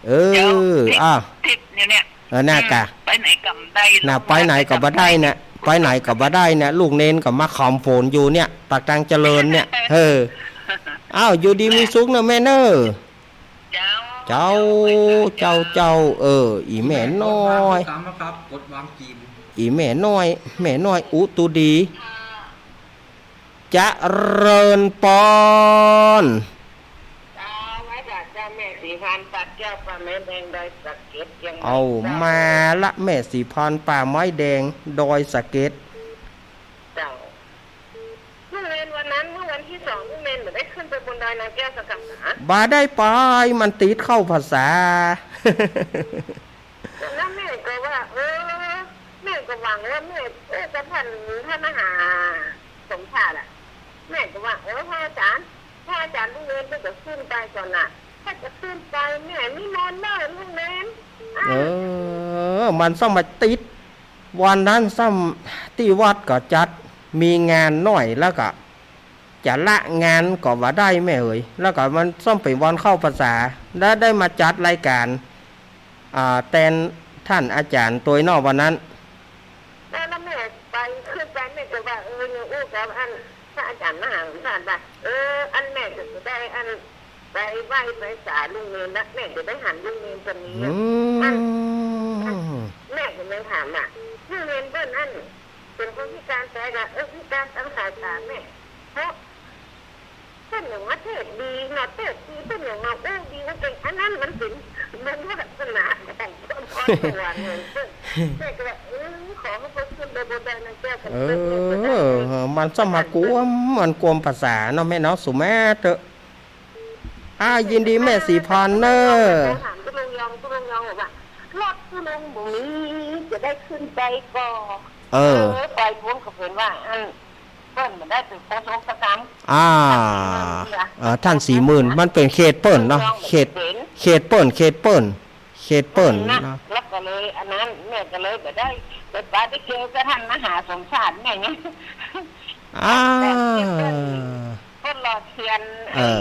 เออ เจ้า ทิศ อ่า ทิศอยู่เนี่ย เออ น่ะ อืม กะ ไปไหนก็บ่ได้ น่ะ ไปไหนก็บ่ได้น่ะ ไปไหนก็บ่ได้น่ะ ลูกเหลนก็มาขำฝนอยู่เนี่ย ปากตางเจริญเนี่ย เออ อ้าว อยู่ดีมีสุขเนอะแม่เนอะ เจ้า เจ้า เจ้า เจ้า เออ อี่แม่น้อย กดวางครับ กดวางจีน อี่แม่น้อย แม่น้อยอุตุดี เจริญปอน เจ้า ไหว้พระเจ้า แม่ศรีพรานป่าแก้ว ป่าไม้แดง ดอยสะเก็ด เจียงใหม่ เอา เจ้า มาละ แม่ศรีพรานป่าไม้แดง ดอยสะเก็ด เจ้า ลุงเณรวันนั้น เมื่อวันที่สอง ลุงเณรบ่ได้ขึ้นไปบนดอยนางแก้วสักกำหนา บ่ได้ไป มันติดเข้าพรรษา แล้วแม่ก็ว่า เออ แม่ก็หวังว่าแม่ เออ จะท่าน ท่านมหาสมภารอะ แม่ก็ว่า เออ พระอาจารย์ พระอาจารย์ลุงเณรเปิ้นจะขึ้นไปก่อนน่ะ ถ้าจะขึ้นไปแม่นิมนต์เน่อลุงเณร อ่า เออ มันซ้ำมาติด วันนั้นซ้ำตี้วัดก็จัด มีงานน้อย แล้วก็จะละงานก็บ่ได้แม่เอ๋ย แล้วก็มันซ้ำเป๋นวันเข้าพรรษา แล้วได้มาจัดรายการ อ่า แตนท่านอาจารย์ตวยเนาะวันนั้น แล้ว แล้วแม่ไป ขึ้นไปแม่ก็ว่า เออ ยังอู้กับอันพระอาจารย์มหาสมภารว่า เออ อันแม่ก็จะได้อัน ไปไหว้ไปสาลุงเณรนะ แม่จะได้หันลุงเณรจะมี อืม อัน อัน แม่ก็เลยถามว่า ลุงเณรเปิ้นอัน เป๋นคนพิการตวยกะ เออ พิการตางสายตาแม่ เพราะเปิ้นยังมาเทศน์ดีเนาะ เทศน์ดี เปิ้นยังมาอู้ดี มันเป๋น อันนั้นมันเป๋นบุญวาสนาของคนตัวเอง แม่ก็เลย เออ ขอหื้อเปิ้นขึ้นไปบนดอยนางแก้วกัน เออ เปิ้นจะได้ มันซ้ำมากวม มันกวมพรรษาเนาะแม่เนาะ สุแม่เต๊อะ อ่า ยินดีแม่ศรีพรานเน่อ ถามตุ๊ลุงยอง ตุ๊ลุงยองบอกว่า รถตุ๊ลุงบ่มี จะได้ขึ้นไปก่อ เออ เออ ไปพร้อมกับเปิ้นว่า อัน เปิ้นบ่ได้เป๋นโฆษกสักกำ อ่า เออ ท่านศรีหมื่น มันเป๋นเขตเปิ้นเนาะ เขต เขตเปิ้น เขตเปิ้น เขตเปิ้น นะ แล้วก็เลย อันนั้น แม่ก็เลยบ่ได้ ไปปาไปเกี่ยวกับท่านมหาสมภารแม่ไง อ่า เปิ้นหล่อเทียน เออ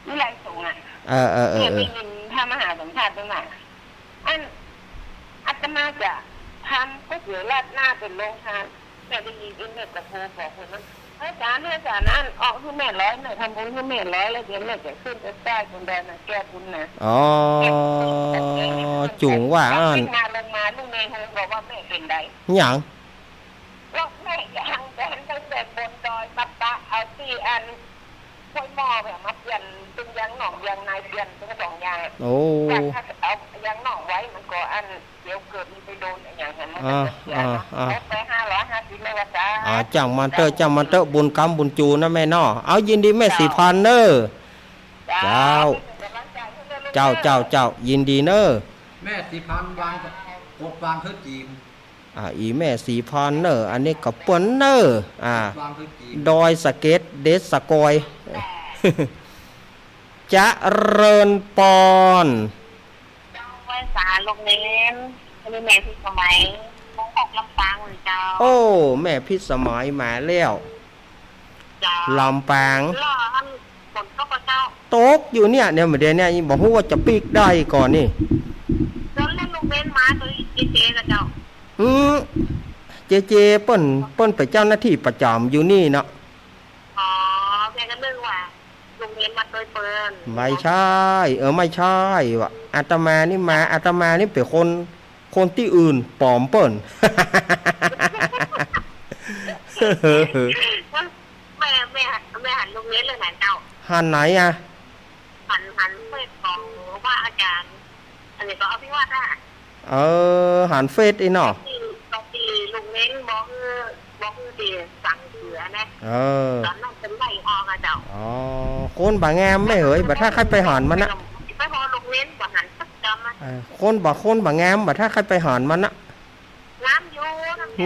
ไอ้ วิไลสงฆ์อะ เออ เออ เออ แม่ได้ยินพระมหาสมภารเปิ้นว่า อัน อาตมาจะทำก๋วยเตี๋ยวราดหน้าเป๋นโรงทาน แม่ได้ยิน แม่ก็โทรบอกคนนั้น อาจารย์ อาจารย์ อัน ออกหื้อแม่ร้อย แม่ทำบุญหื้อแม่ร้อย แล้วเดี๋ยวแม่จะขึ้นไปใต้บนดอยมาแก้บุญนะ อ๋อ จุ่งว่าอัน ขึ้นมาลงมา ลุงเณรบอกว่าแม่เป๋นใด หยัง แล้วแม่ยังจะหันตั้งแต่บนดอยมาปะเอาตี้อัน ถ้วยหม้อแบบมาเปลี่ยนเป๋นยางนอกยางใน เปลี่ยนเป๋นสองอย่าง โอ้ อยากถ้าเอายางนอกไว้มันก็อันเดี๋ยวเกิดมันไปโดนอะหยังหั้นมันก็จะเสียเนาะ อ่า อ่า อ่า เอาไปห้าร้อยห้าสิบ แม่ว่าซะ อ่า จ้างมันเต๊อะ จ้างมันเต๊อะ บุญกำบุญจู๋นะแม่เนาะ เอา ยินดีแม่ศรีพรานเน่อ เจ้า เจ้า เจ้า เจ้า เจ้า ยินดีเน่อ แม่ศรีพรานวาง กดวางเต๊อะจีน อ่า อี่แม่ศรีพรานเน่อ อันนี้ก็เปิ้นเน่อ อ่า ดอยสะเก็ด เดชสะกอย เจริญปอน เจ้า ไหว้สาลุงเณร อันนี้แม่พิสมัย เมืองหก ลำปางเลยเจ้า โอ้ แม่พิสมัยมาแล้ว เจ้า ลำปาง แล้วอันฝนตกบ่เจ้า ตกอยู่เนี่ย เนี่ย เดี๋ยวเนี่ย บ่ฮู้ว่าจะปิ๊กได้ก่อนี่ แล้ว แล้วลุงเณรมาตวยเจเจก่อเจ้า อืม เจเจเปิ้น เปิ้นเป๋นเจ้าหน้าตี้ประจ๋ำอยู่นี่เนาะ อ๋อ แม่ก็นึกว่าลุงเณรมาตวยเปิ้น ไม่ใช่ เออ ไม่ใช่วะ อาตมานี่มา อาตมานี่เป๋นคน คนตี้อื่น ป๋อมเปิ้น แม่ แม่ แม่หันลุงเณรเลยหันเจ้า หันไหนอะ หัน หันเฟซของพระอาจารย์ อันนี้ก็อภิวัฒน์อะ เออ หันเฟซอี้เนาะ ตี้ ตี้ลุงเณรบอกคือ บอกคือตี้สั่งเสือนะ เออ ต๋อนนั้นเปิ้นไล่ออกอะ เจ้า อ๋อ คนบ่างามแม่เหย บ่ถ้าใค่ไปหันมันนะ ไปฮอดโรงเรียนบ่หันสักกำอะ เออ คนบ่ คนบ่างาม บ่ถ้าใค่ไปหันมันนะ งามอยู่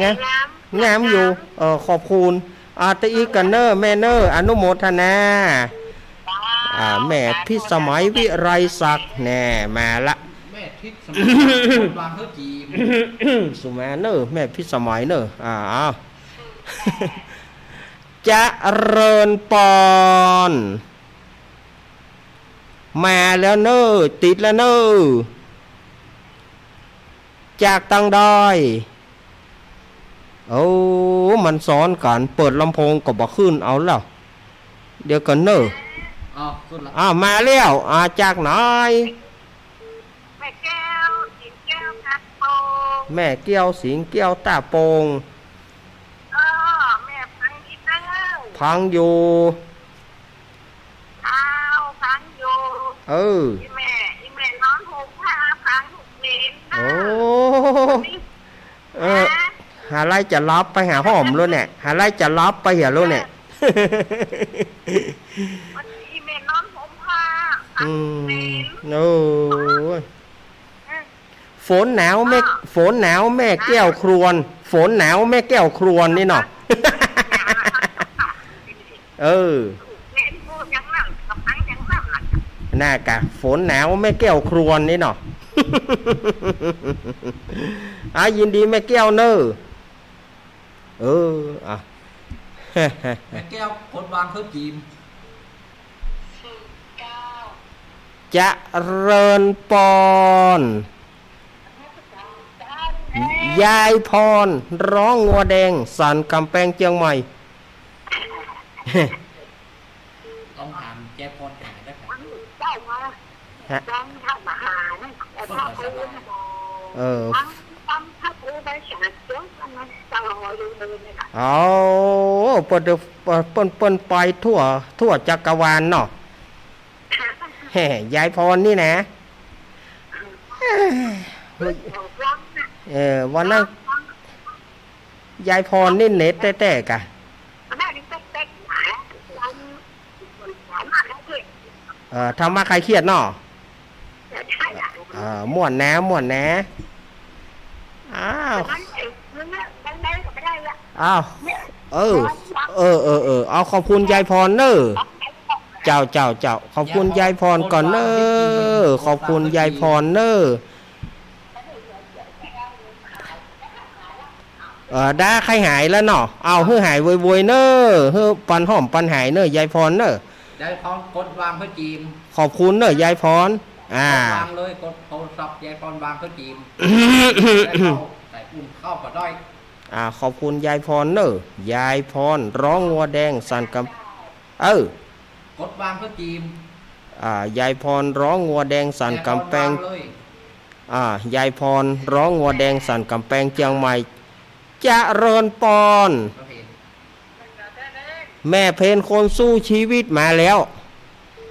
งาม งาม งามอยู่ งาม เออ ขอบคุณ อ่า ตะอี้กั๋นเน่อ แม่เน่อ อนุโมทนา อ่า แม่พิสมัยวิไลศักดิ์ แน่ มาละ แม่พิสมัย คนวางเฮือจีม สุมาเน่อ แม่พิสมัยเน่อ อ่า เอา เจริญปอน มาแล้วเน่อ ติดแล้วเน่อ จากตังใด โอ้ มันซ้อนกั๋น เปิดลำโพงก็บ่ขึ้น เอาแล้ว เดี๋ยวก่อนเน่อ อ้าว สุดละ อ้าว มาแล้ว อ่า จากไหน แม่แก้ว สิงแก้ว ตาโปง แม่แก้ว สิงแก้ว ตาโปง เออ แม่ฟังดีเน่อ ฟังอยู่ อ้าว ฟังอยู่ เออ อีแม่ อีแม่นอนห่มผ้าฟังลูกเหลนเน่อ โอ้ นี่ เออ ฮะ หาไล่จะหลับไปหาห้อมแล้วเนี่ย หาไล่จะหลับไปเหียแล้วเนี่ย วันนี้แม่นอนห่มผ้า อืม โอ้ย อืม ฝนหนาวแม่ อ้าว ฝนหนาวแม่แก้วครวญ ฝนหนาวแม่แก้วครวญนี่เนาะ เออ แม่นพูดอย่างนั้น กับทั้งอย่างนั้นล่ะ น่ากะ ฝนหนาวแม่แก้วครวญนี่เนาะ อ่ะ ยินดีแม่แก้วเน่อ เออ อ่ะ แม่แก้ว คนวางเฮือจีม เจริญปอน ยายพร ร้องงัวแดง สันก๋ำแปงเจียงใหม่ ต้องถามแจ๊คพอดขายนะครับ เจ้ามา ฮะ ฟังพระมหานะ แต่พระโอนะ เออ ฟัง ฟังพระโอไปสาเสียงกันนะ เจ้าหอยลืมเลยนะ อ๋อ เปิ้น เปิ้น เปิ้น เปิ้นไปทั่ว ทั่วจักรวาลเนาะ แฮ่ ยายพรนี่นะ เออ วันนั้น ยายพรนี่เน็ตแต๊ๆ กะ เอ่อ ธรรมะคลายเครียดเนาะ เอ่อ ม่วนนะ ม่วนนะ อ้าว อ้าว เออ เออ เออ เออ เอา ขอบคุณยายพรเน่อ เจ้า เจ้า เจ้า ขอบคุณยายพรก่อนเน่อ ขอบคุณยายพรเน่อ เอ่อ ด้าใค่หายแล้วเนาะ เอา หื้อหายโวยๆ เน่อ หื้อปันหอมปันหายเน่อ ยายพรเน่อ ยายพรกดวางเฮือจีม ขอบคุณเน่อ ยายพร อ่า กดวางเลย กดโทรศัพท์ยายพรวางเฮือจีม แล้วเข้าใส่อุ่นเข้าก็ได้ อ่า ขอบคุณยายพรเน่อ ยายพร ร้องงัวแดง สันก๋ำ เออ กดวางเฮือจีม อ่า ยายพร ร้องงัวแดง สันก๋ำแปง ยายพรวางเลย อ่า ยายพร ร้องงัวแดง สันก๋ำแปงเจียงใหม่ เจริญปอน โอเค แม่เพนคนสู้ชีวิตมาแล้ว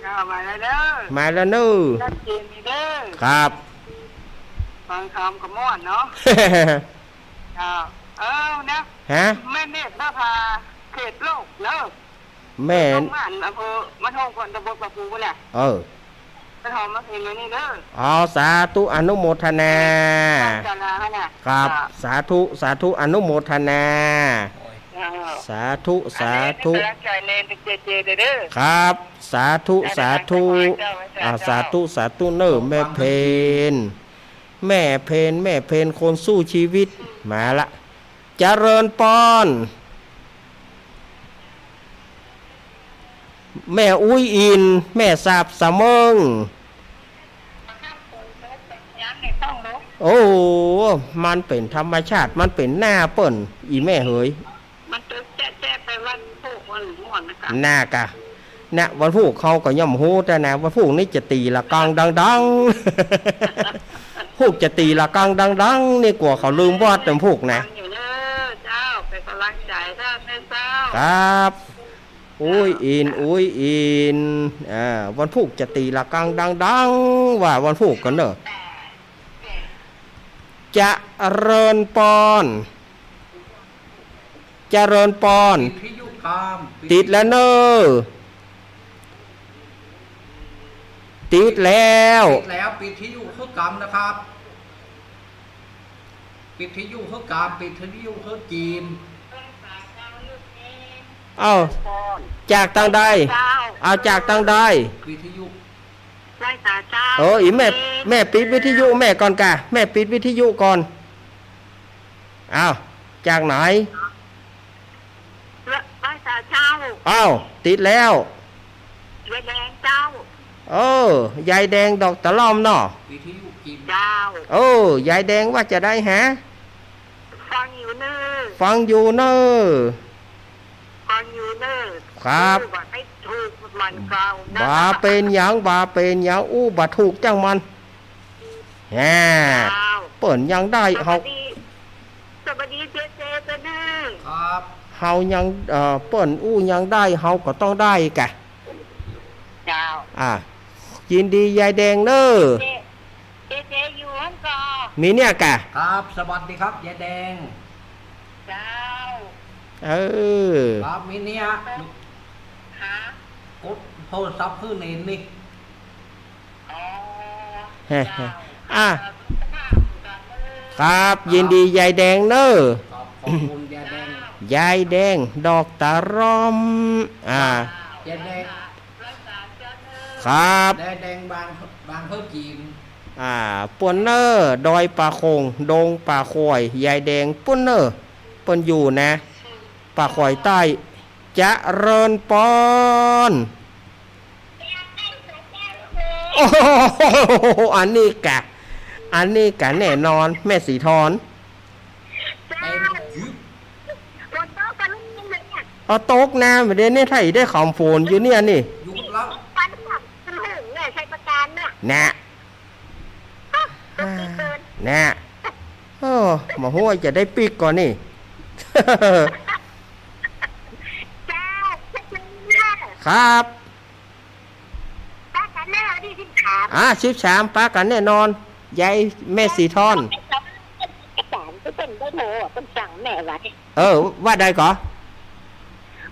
อ่า มาแล้วเด้อ มาแล้วเน่อ ชัดเจนดีเด้อ ครับ ฟังธรรมก็ม่วนเนาะ อ่า เออ นะ ฮะ แม่เนตรนภา เขตโลกเด้อ แม่ ต้องมาอำเภอ บ้านโฮงก่อน ตำบลปะปูน่ะ เออ ไปหอมมาเพลงไว้นี่เด้อ อ๋อ สาธุ อนุโมทนา ศาลาน่ะ ครับ จ้ะ สาธุ สาธุ อนุโมทนา จ้ะ สาธุ สาธุ อันนี้เป็นกำลังใจแรงเจเจเด้อ ครับ สาธุ สาธุ เจ้า อ่า สาธุ สาธุเน่อ แม่เพน แม่เพน แม่เพน คนสู้ชีวิต มาละ เจริญปอน แม่อุ๊ยอิน แม่สาบสะเมิง โอ้ มันเป๋นธรรมชาติ มันเป๋นหน้าเปิ้น อี่แม่เหย มันจะแจ๊ะๆ ไปวันพูกวันม่วนนะกะ น่ากะ นะ วันพูกเขาก็ย่อมฮู้แต่นะ วันพูกนี่จะตี๋ละกังดังๆ พูกจะตี๋ละกังดังๆ นี่กั๋วเขาลืมวัดวันพูกนะ ฟังอยู่เด้อเจ้า เป็นกำลังใจเด้อแม่เจ้า ครับ อุ๊ยอิน อุ๊ยอิน อ่า วันพูกจะตี๋ละกังดังๆ ว่าวันพูกกั๋นเน่อ เจริญปอน เจริญปอน วิทยุคอม ติดแล้วเน่อ ติดแล้ว ติดแล้ว ปิดวิทยุหื้อก๋ำนะครับ ปิดวิทยุหื้อก๋ำ ปิดวิทยุหื้อจีน เอ้า จากตางใด เอ้า จากตางใด วิทยุ ไหว้สาเจ้า เออ อีแม่ แม่ปิดวิทยุแม่ก่อนก่ะ แม่ปิดวิทยุก่อน อ้าว จากไหน ไหว้สาเจ้า อ้าว ติดแล้ว ยายแดงเจ้า เออ ยายแดงดอกตะล่อมเนาะ วิทยุกิน เจ้า เออ ยายแดงว่าจะใดฮะ ฟังอยู่เน่อ ฟังอยู่เน่อ ฟังอยู่เน่อ ครับ อู้บ่ได้ถูกมันเก่านะ บ่าเป๋นหยัง บ่าเป๋นหยัง อู้บ่ถูกจังมัน แหม เจ้า เปิ้นยังได้ สวัสดี เฮา สวัสดีเจเจเจ้าเน่อ ครับ เฮายัง เอ่อ เปิ้นอู้ยังได้ เฮาก็ต้องได้ก่ะ เจ้า อ่า ยินดียายแดงเน่อ เจ เจเจอยู่หั้นก่อ มีเนี่ยก่ะ ครับ สวัสดีครับยายแดง เจ้า เออ ครับ มีเนี่ย ฮะ กดโทรศัพท์หื้อเณรนี่ อ๋อ เฮ้ เจ้า อ่ะ ครับ ยินดียายแดงเน่อ ครับ ขอบคุณยายแดง ยายแดงดอกตะล่อม อ่า ยายแดง ครับ ยายแดงบาง บางเพิ่มจีน อ่า ปู๊นเน่อ ดอยป่าโข่ง ดงป่าข่อย ยายแดงปู๊นเน่อ เปิ้นอยู่นะ ป่าข่อยใต้ เจริญปอน โอ้โห อันนี้ก่ะ อันนี้ก่ะแน่นอน แม่สีทอน เต็มยึบ ฝนตกกะลุกนี่เลยเนี่ย เอาตกนะ เดี๋ยวนี้ถ้าอีได้ขำฝนอยู่เนี่ยนี่ อยู่กับเรา ปันหลังมันหึงเนี่ย ชัยประการเนี่ย นะ ฮะ ตกดีเกิน นะ โอ้ บ่ฮู้ว่าจะได้ปิ๊กก่อนนี่ เจ้า ชัยประการเนี่ย ครับ ปะกั๋นเน่อวันตี้สิบสาม อ่า สิบสาม ปะกั๋นแน่นอน ยายแม่สีทอน อาจ๋ารย์เปิ้นได้โทร เปิ้นสั่งแม่ว่า เออ ว่าใดก่อ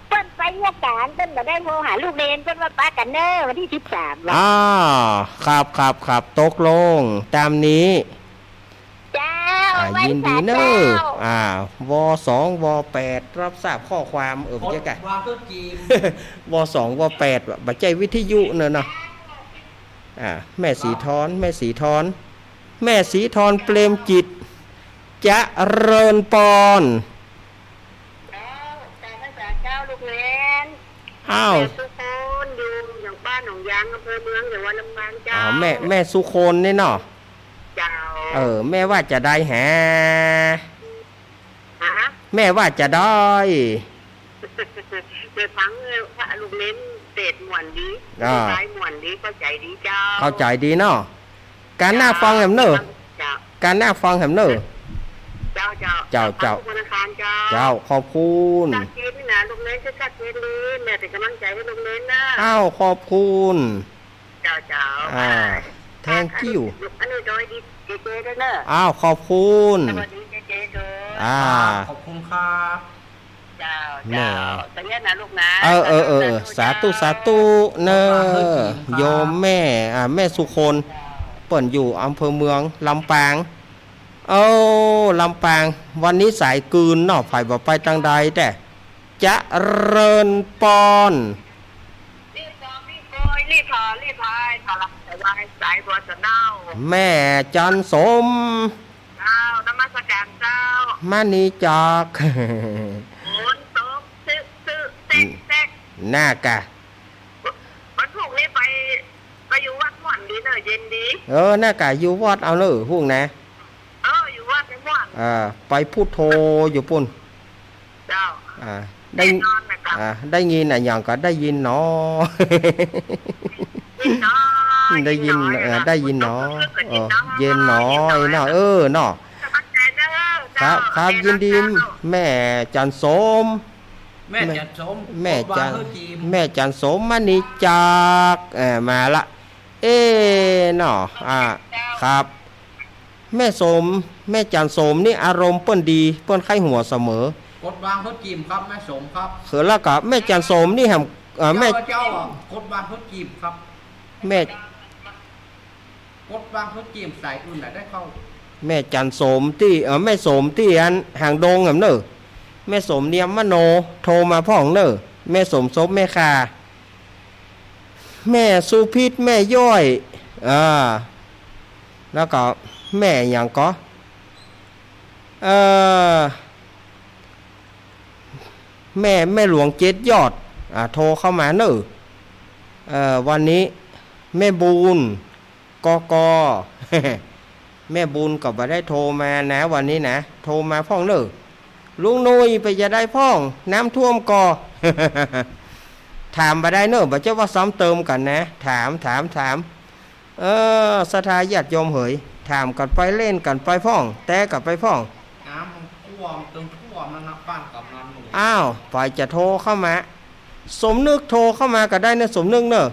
เปิ้นไปอาจ๋ารย์ เปิ้นบ่ได้โทรหาลูกเณร เปิ้นว่าปะกั๋นเน่อวันตี้สิบสามว่ะ อ่า ครับ ครับ ครับ ตกลง ต๋ามนี้ เจ้า อ่า ไหว้สาเจ้า ยินดีเน่อ อ่า วอสอง วอแปด รับทราบข้อความ เออ บ่ใจ้ก่ะ วอสอง วอแปด บ่ใจ้วิทยุเน่อเนาะ อ่า แม่สีทอน แม่สีทอน แม่สีทอน เปรมจิต เจริญปอน เจ้า เจ้า ไหว้สาเจ้าลูกเณร อ้าว แม่สุคน อยู่อย่างบ้านหนองยาง อำเภอเมือง จังหวัดลำปางเจ้า อ๋อ แม่ แม่สุคนนี่เนาะ เจ้า เออ แม่ว่าจะใดแห ฮะ แม่ว่าจะใด เดี๋ยวฟัง เออ พระลูกเณรเตศน์ม่วนดี อ่า ลูกชายม่วนดี เข้าใจ๋ดีเจ้า เข้าใจ๋ดีเนาะ ก๋านหน้าฟังแหมเน่อ เจ้า ก๋านหน้าฟังแหมเน่อ เจ้า เจ้า เจ้า เจ้า ฟังทุกวันอังคารเจ้า เจ้า ขอบคุณ ชัดเจนนี่นะ ลูกเณรก็ชัดเจนดี แม่เป๋นก๋ำลังใจ๋หื้อลูกเณรนะ อ้าว ขอบคุณ เจ้า เจ้า อ่า thank you อันนี้โดยดีเจเจด้วยเนอะ อ้าว ขอบคุณ สวัสดีเจเจด้วย อ่า ขอบคุณครับ เจ้า แม่ เจ้า แต่เนี่ยนะลูกนะ เออ เออ เออ สาธุ สาธุ สาธุเนอะ ขอบคุณครับ โยมแม่ อ่า แม่สุคน เปิ้นอยู่อำเภอเมือง ลำปาง เอ้า ลำปาง วันนี้สายกืนเนาะ ใผบ่ไปตางใดแต๊ เจริญปอน รีบร้องรีบโกยรีบหอรีบหายถวายสายบัวสะเดา แม่จันสม เจ้า นมัสการเจ้า มณีจักร ฝนตกตึ๊กตึ๊กแต๊กแต๊ก น่ากะ วันพุธนี้ไป ไปอยู่วัดม่วนดีเนอะ เย็นดี เออ น่ากะ อยู่วัดเอาเนอะ พุธนะ เออ อยู่วัดม่วน เออ ไปพุทโธอยู่ปู๊น เจ้า อ่า ได้ แน่นอนนะเจ้า อ่า ได้ยินอะหยังก็ได้ยินหนอ ยินหนอ ได้ยิน เออ ได้ยินหนอ เออ เย็นหนอ เย็นหนอ เนาะ เออ เนาะ สบายใจเนอะ ครับ เจ้า ครับ แน่นอน ยินดี เจ้า แม่จันสม แม่จันสม แม่จัน กดวางเพิ่มจีม แม่จันสม มณีจักร เออ มาละ เอ เนาะ อ่า เจ้า ครับ แม่สม แม่จันสมนี่อารมณ์เปิ้นดี เปิ้นใค่หัวเสมอ กดวางเพิ่มจีมครับ แม่สมครับ คือแล้วก็แม่จันสมนี่แหม เอ่อ แม่ เจ้า เจ้า กดวางเพิ่มจีมครับ แม่ กดวางเขาเจียมสายอื่นน่ะได้เข้า แม่จันโสมตี้ เอ่อ แม่โสมตี้อันหางดงแหมเน่อ แม่โสมเนียมมโน โทรมาพ่องเน่อ แม่โสมซบ แม่ข่า แม่สุพิษ แม่ย้อย อ่า แล้วก็แม่หยังก่อ เอ่อ แม่ แม่หลวงเจ็ดยอด อ่า โทรเข้ามาเน่อ เอ่อ วันนี้ แม่บุญ กก แม่บุญก็บ่ได้โทรมานะ วันนี้นะ โทรมาพ่องเน่อ ลุงหนุ่ยไปจะได้พ่อง น้ำท่วมก่อ ถามบ่ได้เน่อ บ่ใจ้ว่าซ้ำเติมกั๋นนะ ถาม ถาม ถาม เออ ศรัทธาญาติโยมเหย ถามกั๋นไป เล่นกั๋นไปพ่อง แต๊กั๋นไปพ่อง น้ำมันท่วม ตึงท่วมแล้วนะ บ้านกำนันหมู่ อ้าว ฝ่ายจะโทรเข้ามา สมนึกโทรเข้ามาก็ได้เน่อ สมนึกเน่อ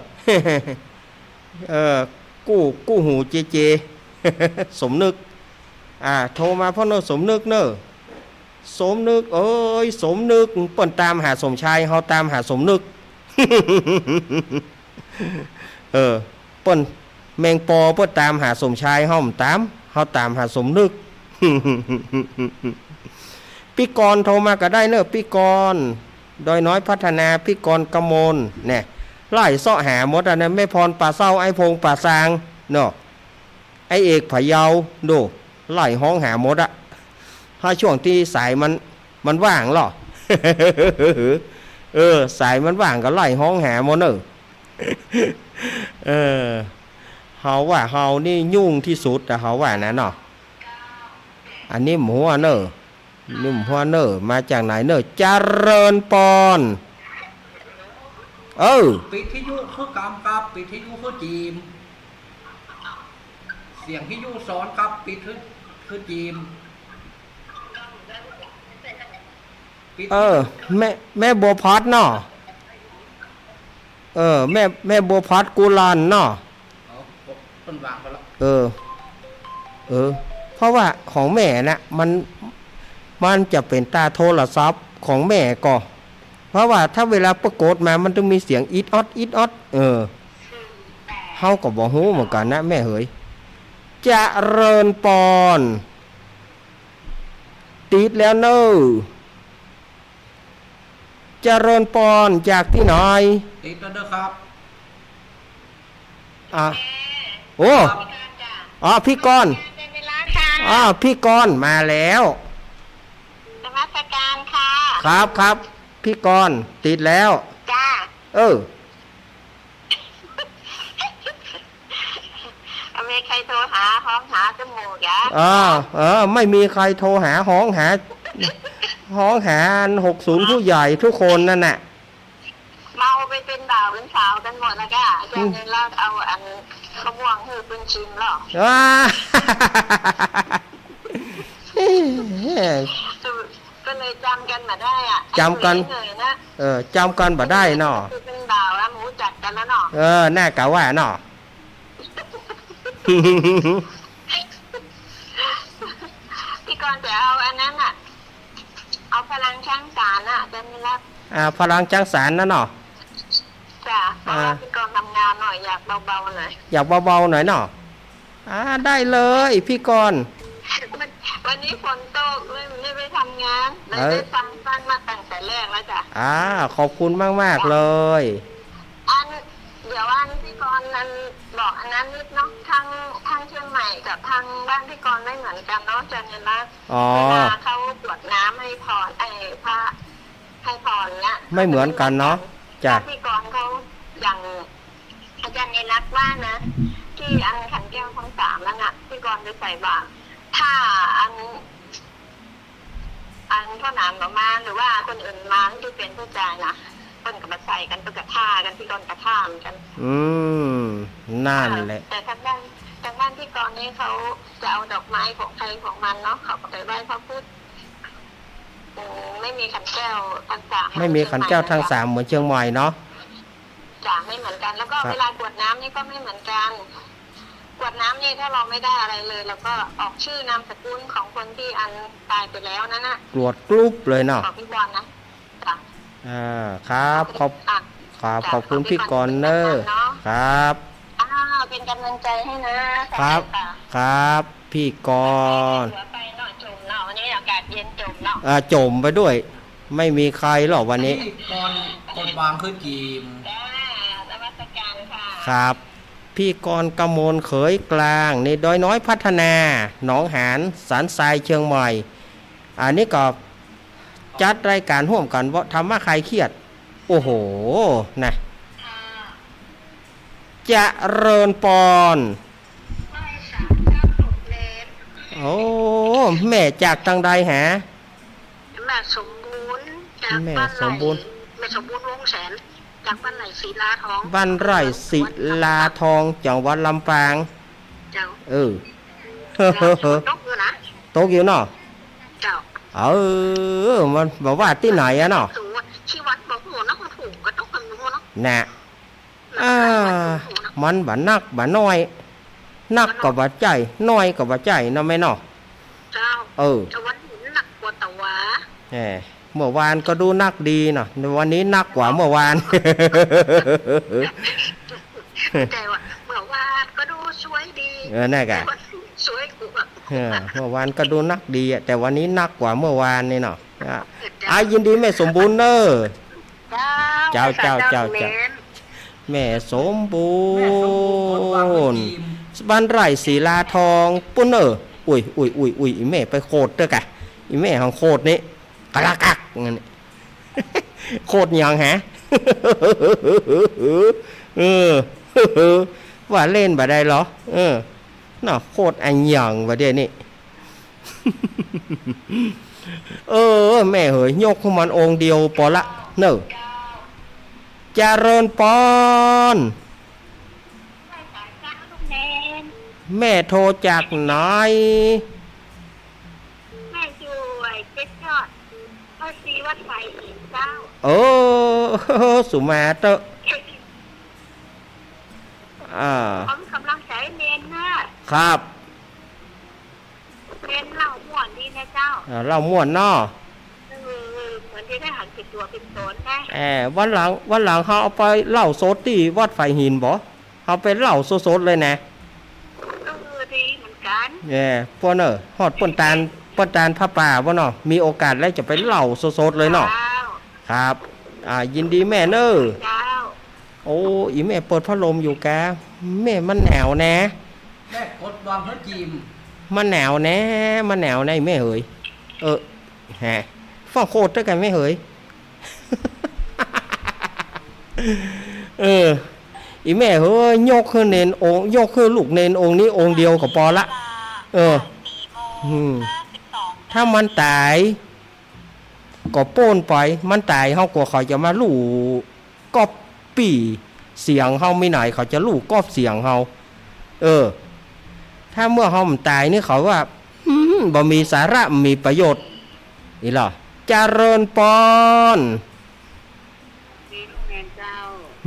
เออ กู้ กู้หูเจเจ สมนึก อ่า โทรมาพ่องเน่อ สมนึกเน่อ สมนึก เอ้ย สมนึก เปิ้นต๋ามหาสมชาย เฮาต๋ามหาสมนึก เออ เปิ้น แมงปอเปิ้นต๋ามหาสมชาย เฮาบ่ต๋าม เฮาต๋ามหาสมนึก ปี้กรณ์โทรมาก็ได้เน่อ ปี้กรณ์ ดอยน้อยพัฒนา ปี้กรณ์กมล แน่ ไล่เซาะหาหมดอะนะ แม่พรป่าเศร้า ไอ้พงษ์ป่าซาง เนาะ ไอ้เอกพะเยา โด ไล่ฮ้องหาหมดอะ ถ้าช่วงตี้สายมัน มันว่างลอ เออ สายมันว่างก็ไล่ฮ้องหาหมดเน่อ เออ เฮาว่าเฮานี่ยุ่งตี้สุดอะ เฮาว่านะเนาะ อันนี้บ่ฮู้เน่อ นี่บ่ฮู้เน่อ มาจากไหนเน่อ เจริญปอน เออ ปิดวิทยุคือกำกับ ปิดวิทยุคือจีม เสียงวิทยุสอนกับ ปิดคือ คือจีม ปิด เออ แม่ แม่บัวพัดเนาะ เออ แม่ แม่บัวพัดกุลาลเนาะ เอา เปิ้นวางไปแล้ว เออ เออ เพราะว่าของแม่น่ะ มัน มันจะเป๋นต๋าโทรศัพท์ของแม่ก่อ เพราะว่าถ้าเวลาเปิ้นกดมา มันต้องมีเสียงอิดออด อิดออด เออ เฮาก็บ่ฮู้เหมือนกั๋นนะแม่เหย เจริญปอน ติดแล้วเน่อ เจริญปอน จากตี้ไหน ติดแล้วเน่อครับ อ่ะ โอ้ ครับ อ๋อ ปี้กรณ์ อ๋อ ปี้กรณ์มาแล้ว นมัสการค่ะ ครับ ครับ ปี้กรณ์ ติดแล้ว จ้า เออ ไม่มีใครโทรหา ฮ้องหาจนหมู่ยะ เออ เออ ไม่มีใครโทรหา ฮ้องหา ฮ้องหาอันหกศูนย์ผู้ใหญ่ทุกคนนั่นน่ะ เมาไปเป๋นบ่าวเป๋นสาวกั๋นหมดแล้วก็ อาจ๋ารย์ อืม เนรรัตน์เอาอันมะม่วงหื้อเปิ้นกิ๋นลอ อ่า ก็เลยจ๋ำกั๋นบ่ได้อะ จ๋ำกั๋น เหนื่อยๆ นะ เออ จ๋ำกั๋นบ่ได้เนาะ คือเป๋นบ่าวแล้ว ฮู้จักกั๋นแล้วเนาะ เออ น่ากะว่าเนาะ ปี้กรณ์จะเอาอันนั้นน่ะ เอาพลังช้างสารน่ะ อาจ๋ารย์เนรรัตน์ อ่า พลังช้างสารนั่นเนาะ จ้ะ เพราะว่า อ่า ปี้กรณ์ทำงานหน่อย อยากเบาๆ หน่อย อยากเบาๆ หน่อยเนาะ อ่า ได้เลยปี้กรณ์ วัน วันนี้ฝนตกเลย ไม่ได้ไปทำงาน เลย เออ ได้ฟัง ฟังมาตั้งแต่แรกแล้วจ้ะ อ่า ขอบคุณมากๆ เลย อัน เดี๋ยวอันปี้กรณ์อันบอกอันนั้นนิดเนาะ ทาง ทางเชียงใหม่กับทางบ้านปี้กรณ์ไม่เหมือนกั๋นเนาะ อาจ๋ารย์เนรรัตน์ อ๋อ เวลาเขากรวดน้ำให้พร ไอ้พระให้พรเนี่ย ไม่เหมือนกั๋นเนาะ จ้ะ บ้านปี้กรณ์เขา อย่างอาจ๋ารย์เนรรัตน์ว่านะ ตี้อันขันแก้วทั้งสามนั่นน่ะ ปี้กรณ์ไปใส่บาตร ถ้าอัน อันพ่อหนามบ่มา หรือว่าคนอื่นมาตี้เป๋นผู้จายน่ะ เปิ้นก็บ่ใส่กั๋น เปิ้นก็ถ้ากั๋น ปี้กรณ์ก็ถ้าเหมือนกั๋น อืม นั่นแหละ แต่ทางบ้าน ทางบ้านปี้กรณ์นี่เขาจะเอาดอกไม้ของใครของมันเนาะ เขาก็ไปไหว้พระพุทธ อืม ไม่มีขันแก้วทั้งสาม ไม่มีขันแก้วทั้งสามเหมือนเชียงใหม่เนาะ จ้ะ ไม่เหมือนกั๋น แล้วก็ ครับ เวลากรวดน้ำนี่ก็ไม่เหมือนกั๋น กรวดน้ำนี่ถ้าเราไม่ได้อะไรเลย เราก็ออกชื่อนามสกุลของคนที่อันตายไปแล้วนั่นน่ะ กรวดกรุบเลยเนาะ ของปี้กรณ์นะ จ้ะ อ่า ครับ ขอบ อ่ะ ครับ จ้ะ ขอบคุณ ขอบคุณ ปี้กรณ์เน่อ ขอบคุณเนาะ ครับ อ่า เป็นกำลังใจให้นะ ครับ สาธุค่ะ ครับ พี่กรณ์ หัวไปเนาะ จ่มเนาะ วันนี้อากาศเย็น จ่มเนาะ อ่า จ่มไปด้วย ไม่มีใครหรอกวันนี้ พี่กรณ์กดวางคือจีม จ้า นมัสการค่ะ ครับ พี่กรณ์กมลเขยกลาง นี่ดอยน้อยพัฒนา หนองหาน สันทราย เชียงใหม่ อันนี้ก็จัดรายการร่วมกั๋น ว่าธรรมะคลายเครียด โอ้โห นะ ค่ะ เจริญปอน ไหว้สาธุเณร โอ้ แม่จากตางใดฮะ แม่สมบูรณ์ จาก แม่ บ้านไร่ สมบูรณ์ แม่สมบูรณ์ วงศ์แสน จากบ้านไร่ศิลาทอง บ้านไร่ศิลาทอง จังหวัดลำปาง เจ้า เออ ตกอยู่นะ ตกอยู่เนาะ เจ้า เออ มันบ่ว่าตี้ไหนอะเนาะ ที่วัดบ่ฮู้เนาะ มันถูกก็ตกกั๋นบ่ฮู้เนาะ น่ะ อ่า มันบ่นักบ่น้อย นักก็บ่ใจ้ น้อยก็บ่ใจ้เนาะแม่เนาะ เจ้า เออ แต่วันนี้หนักกว่าตะวา แหม เมื่อวานก็ดูนักดีเนาะ วันนี้นักกว่าเมื่อวาน แต่ว่าเมื่อวานก็ดูสวยดี เออ นั่นกะ แต่วันนี้สวยกว่า เออ เมื่อวานก็ดูนักดีอะ แต่วันนี้นักกว่าเมื่อวานนี่เนาะ อ่ะ เจ้า อ่ะ ยินดีแม่สมบูรณ์เนอะ เจ้า เจ้า เจ้า เจ้า เจ้า แม่สมบูรณ์ แม่สมบูรณ์ บ้านไร่ศิลาทอง ปุ้นเนอะ อุ้ย อุ้ย อุ้ย อุ้ย อีแม่ไปโขดเต๊อะกะ อีแม่ของโขดนี่ กะละกัก งั้น โขดหยังฮะ เออ ว่าเล่นบ่ได้เหรอ เออ น่ะ โขดอะหยังวะเดี๋ยวนี้ เออ แม่เหย ยกหื้อมันองค์เดียวปอละ เนอะ เจริญปอน แม่โทรจากไหน แม่อยู่ไอ้เจ็ดยอด ภาษีวัดไผ่หินเจ้า เออ สุมาเต๊อะ อ่า ขอกำลังใจ๋เณรนะ ครับ เณรเล่าม่วนดีนะเจ้า อ่า เล่าม่วนเนาะ เออ เหมือนจะได้หันเป็นตั๋วเป็นต๋นนะ เออ วันหลัง วันหลังเฮาเอาไปเล่าสดตี้วัดไผ่หินบ่ เฮาไปเล่าสดๆ เลยนะ เออ ดีเหมือนกั๋น เออ ป้อเนอะ ฮอดป้นตาน ป้นตานผ้าป่าป้อเนาะ มีโอกาสแล้วจะไปเล่าสดๆ เลยเนาะ เจ้า ครับ อ่า ยินดีแม่เนอะ เจ้า โอ้ อีแม่เปิดพัดลมอยู่กา แม่มันหนาวนะ แม่กดวางพัดลม มันหนาวนะ มันหนาวนะ อีแม่เหย เออ ฮะ ฟั่งโขดเต๊อะกะแม่เหย เออ อีแม่เหย ยกหื้อเณรองค์ ยกหื้อลูกเณรองค์นี้องค์เดียวก็ปอละ เออ อืม ถ้ามันต๋าย ก็โป้นไป มันต๋ายเฮากั๋วเขาจะมาลู่ก๊อปปี้เสียงเฮา มีไหนเขาจะลู่ก๊อปเสียงเฮา เออ ถ้าเมื่อเฮาบ่ต๋ายนี่เขาว่า อืม บ่มีสาระ บ่มีประโยชน์ อีหล่อ เจริญปอน ดีลูกแม่เจ้า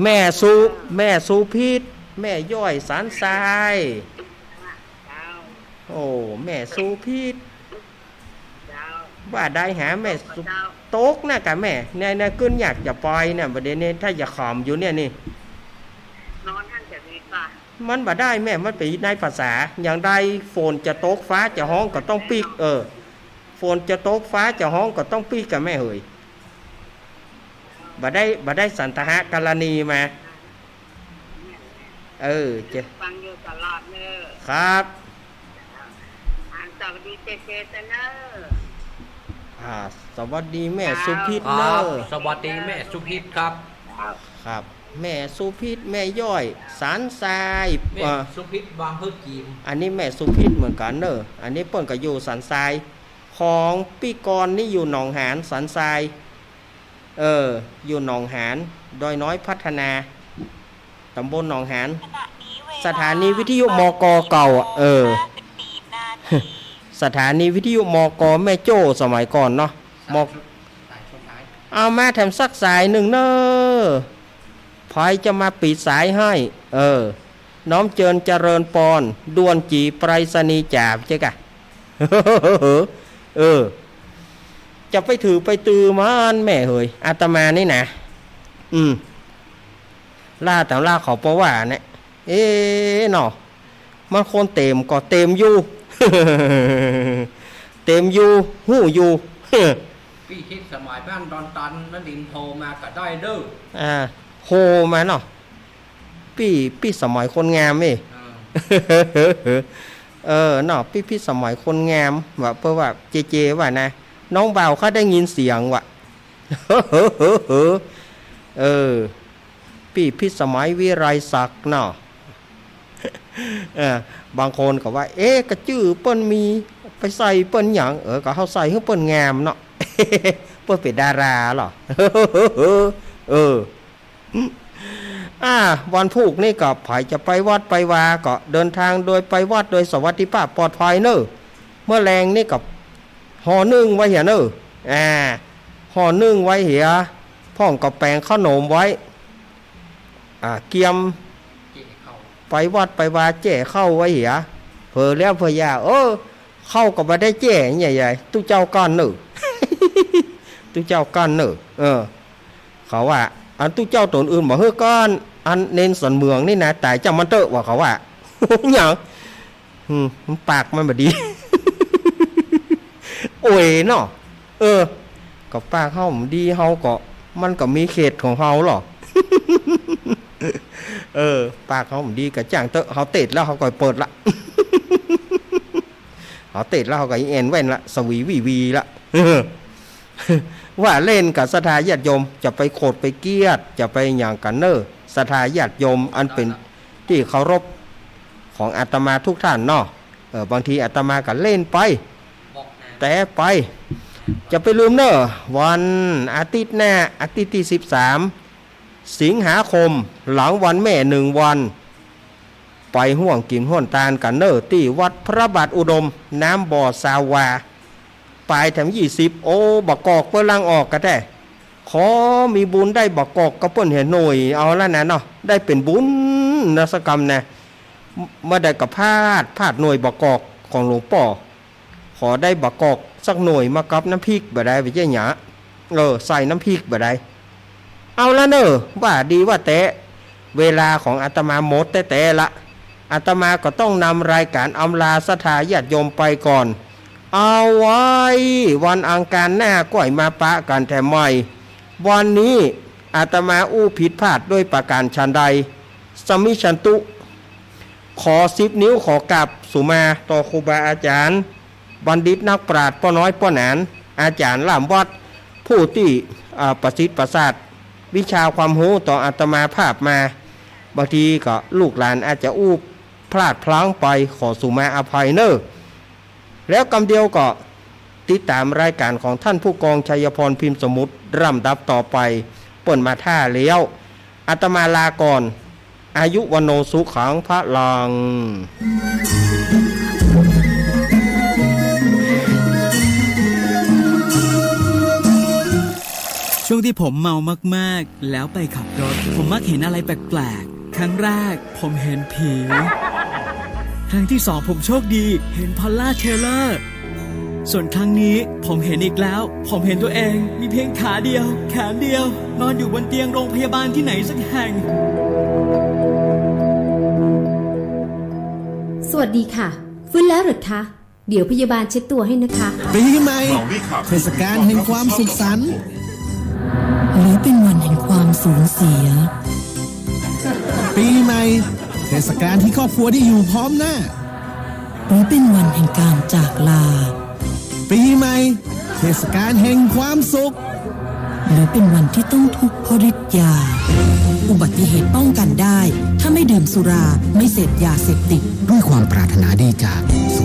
แม่สุ แม่สุพิษ แม่ย้อยสันทราย เจ้า โอ้ แม่สุพิษ เจ้า ว่าได้หาแม่สุ เจ้า ตกนะกะแม่ เนี่ย เนี่ย กึ๊ดอยากจะไปเนี่ย บ่าเดี่ยวนี้ถ้าอยากขำอยู่เนี่ยนี่ นอนหั้นจะดีกว่า มันบ่ได้แม่ มันเป๋นในภาษา อย่างใดฝนจะตกฟ้าจะฮ้องก็ต้องปิ๊ก เออ ฝนจะตกฟ้าจะฮ้องก็ต้องปิ๊กกะแม่เหย บ่ได้ บ่ได้สันทหกรณีมา เออ เจ้า ฟังอยู่ตลอดเนอะ ครับ อ่า สวัสดีเจเจเนอะ อ่า สวัสดีแม่สุพิษเนอะ ครับ สวัสดีแม่สุพิษครับ ครับ แม่สุพิษ แม่ย้อย สันทราย แม่ อ่า สุพิษ วางเพิ่มจีม อันนี้แม่สุพิษเหมือนกั๋นเนอะ อันนี้เปิ้นก็อยู่สันทราย ของปี้กรณ์นี่อยู่หนองหาน สันทราย เออ อยู่หนองหาน ดอยน้อยพัฒนา ต๋ำบลหนองหาน สถานีวิทยุ มก เก่าอะ เออ สถานีวิทยุ มก แม่โจ้ สมัยก่อนเนาะ มก เอามาแถมสักสายนึ่งเน่อ ใผจะมาปิดสายหื้อ เออ น้อมเจิญเจริญปอน ด่วนจี๋ไปรษณีย์จ๋า เจ๊กะ เออ จะไปถือไปตือมันแม่เหย อาตมานี่นะ อืม ล่าแต่ล่าเขาปอว่าเนี่ย เอ๊ะเนาะ มันคนเต็มก็เต็มอยู่ เต็มอยู่ ฮู้อยู่ ปี้ทิศสมัยบ้านดอนตัน นรินทร์ โทรมาก็ได้เด้อ อ่า โทรมาเนาะ ปี้ ปี้สมัยคนงามเอ้ย อ่า เออ เนาะ ปี้ ปี้สมัยคนงาม ว่า เปิ้นว่า เจเจ ว่านะ น้องบ่าวข้าได้ยินเสียงว่ะ เออ ปี้พิสมัยวิไลศักดิ์เนาะ เออ บางคนก็ว่า เอ๊ะ กะจื้อเปิ้นมี ไปใส่เปิ้นหยัง เออ ก็เฮาใส่หื้อเปิ้นงามเนาะ เปิ้นเป๋นดาราเหรอ เออ อ่า วันพูกนี้ก็ใผจะไปวัดไปวาก็เดินทางโดยไปวัดโดยสวัสดิภาพปลอดภัยเนอะ เมื่อแลงนี่ก็ห่อนึ่งไว้เหียเนอะ อ่า ห่อนึ่งไว้เหีย พ่องก็แป๋งเข้าหนมไว้ อ่า เกียม ไปวัดไปวาแจ้เข้าไว้เหีย เผื่อแล้วเผื่ออย่า เออ เข้าก็บ่ได้แจ้ เนี่ย ใหญ่ ตุ๊เจ้าก้านเนอะ ตุ๊เจ้าก้านเนอะ เออ เขาว่า อันตุ๊เจ้าต๋นอื่นบ่หื้อก้อน อันเณรสันเหมืองนี่นะ ต๋ายจ้างมันเต๊อะ ว่าเขาว่า หยัง อืม มันปากมันบ่ดี โอ้ยเนาะ เออ ก็ปากเฮาบ่ดี เฮาก็ มันก็มีเขตของเฮาเหรอ เออ ปากเฮาบ่ดีก็จ้างเต๊อะ เฮาเตศแล้วเฮาก็เปิดละ เฮาเตศแล้วเฮาก็แอ่นแว่นละ สวีวีวีละ ว่าเล่นกับศรัทธาญาติโยม จะไปโขดไปเกลียด จะไปหยังกั๋นเน่อ ศรัทธาญาติโยมอันเป๋นตี้เคารพของอาตมาทุกท่านเนาะ เออ บางทีอาตมาก็เล่นไป แต๋ไป จะไปลืมเน่อ วันอาทิตย์หน้า อาทิตย์ตี้สิบสาม สิงหาคม หลังวันแม่หนึ่งวัน ไปฮ่วมกิ๋นฮ่วมตานกั๋นเน่อ ตี้วัดพระบาทอุดม น้ำบ่อซาวา ปายแถมยี่สิบ โอ้ บ่ากอกเปิ้นลังออกกะแต๊ ขอมีบุญได้บ่ากอกกับเปิ้นเหียหน่วย เอาละนะเนาะ ได้เป๋นบุญนะสักกำนะ บ่ได้ก็พลาด พลาดหน่วยบ่ากอกของหลวงป้อ ขอได้บ่ากอกสักหน่วยมากับน้ำพริกบ่ได้ บ่ใจ้หยา เออ ใส่น้ำพริกบ่ได้ เอาละเน่อ ว่าดีว่าแต๊ เวลาของอาตมาหมดแต๊ๆ ละ อาตมาก็ต้องนำรายการอำลาศรัทธาญาติโยมไปก่อน เอาไว้วันอังคารหน้าก้อยมาปะกั๋นแถมใหม่ วันนี้อาตมาอู้ผิดพลาดด้วยประการฉันใด สมิชชันตุ ขอสิบนิ้วขอกราบสุมาต่อครูบาอาจ๋ารย์ บัณฑิตนักปราชญ์ป้อน้อยป้อหนาน อาจ๋ารย์ล่ามวัด ผู้ตี้ อ่า ประสิทธิ์ประสาทวิชาความฮู้ต่ออาตมาภาพมา บางทีก็ลูกหลานอาจจะอู้พลาดพลั้งไป ขอสุมาอภัยเน่อ แล้วกำเดียวก็ติดต๋ามรายการของท่านผู้กองชัยพร พิมพ์สมุทร ลำดับต่อไป เปิ้นมาท่าแล้ว อาตมาลาก่อน อายุวัณโณสุขังพลัง ช่วงที่ผมเมามากๆ แล้วไปขับรถ ผมมักเห็นอะไรแปลกๆ ครั้งแรกผมเห็นผี ครั้งที่สองผมโชคดี เห็นพอลล่าเทเลอร์ ส่วนครั้งนี้ผมเห็นอีกแล้ว ผมเห็นตัวเอง มีเพียงขาเดียว แขนเดียว นอนอยู่บนเตียงโรงพยาบาลที่ไหนสักแห่ง สวัสดีค่ะ ฟื้นแล้วเหรอคะ เดี๋ยวพยาบาลเช็ดตัวให้นะคะ ปีใหม่ เทศกาลแห่งความสุขสันต์ หรือเป็นวันแห่งความสูญเสีย ปีใหม่ เทศกาลที่ครอบครัวได้อยู่พร้อมหน้า หรือเป็นวันแห่งการจากลา ปีใหม่ เทศกาลแห่งความสุข หรือเป็นวันที่ต้องทุกข์เพราะฤทธิ์ยา อุบัติเหตุป้องกันได้ ถ้าไม่ดื่มสุรา ไม่เสพยาเสพติด ด้วยความปรารถนาดีจากศู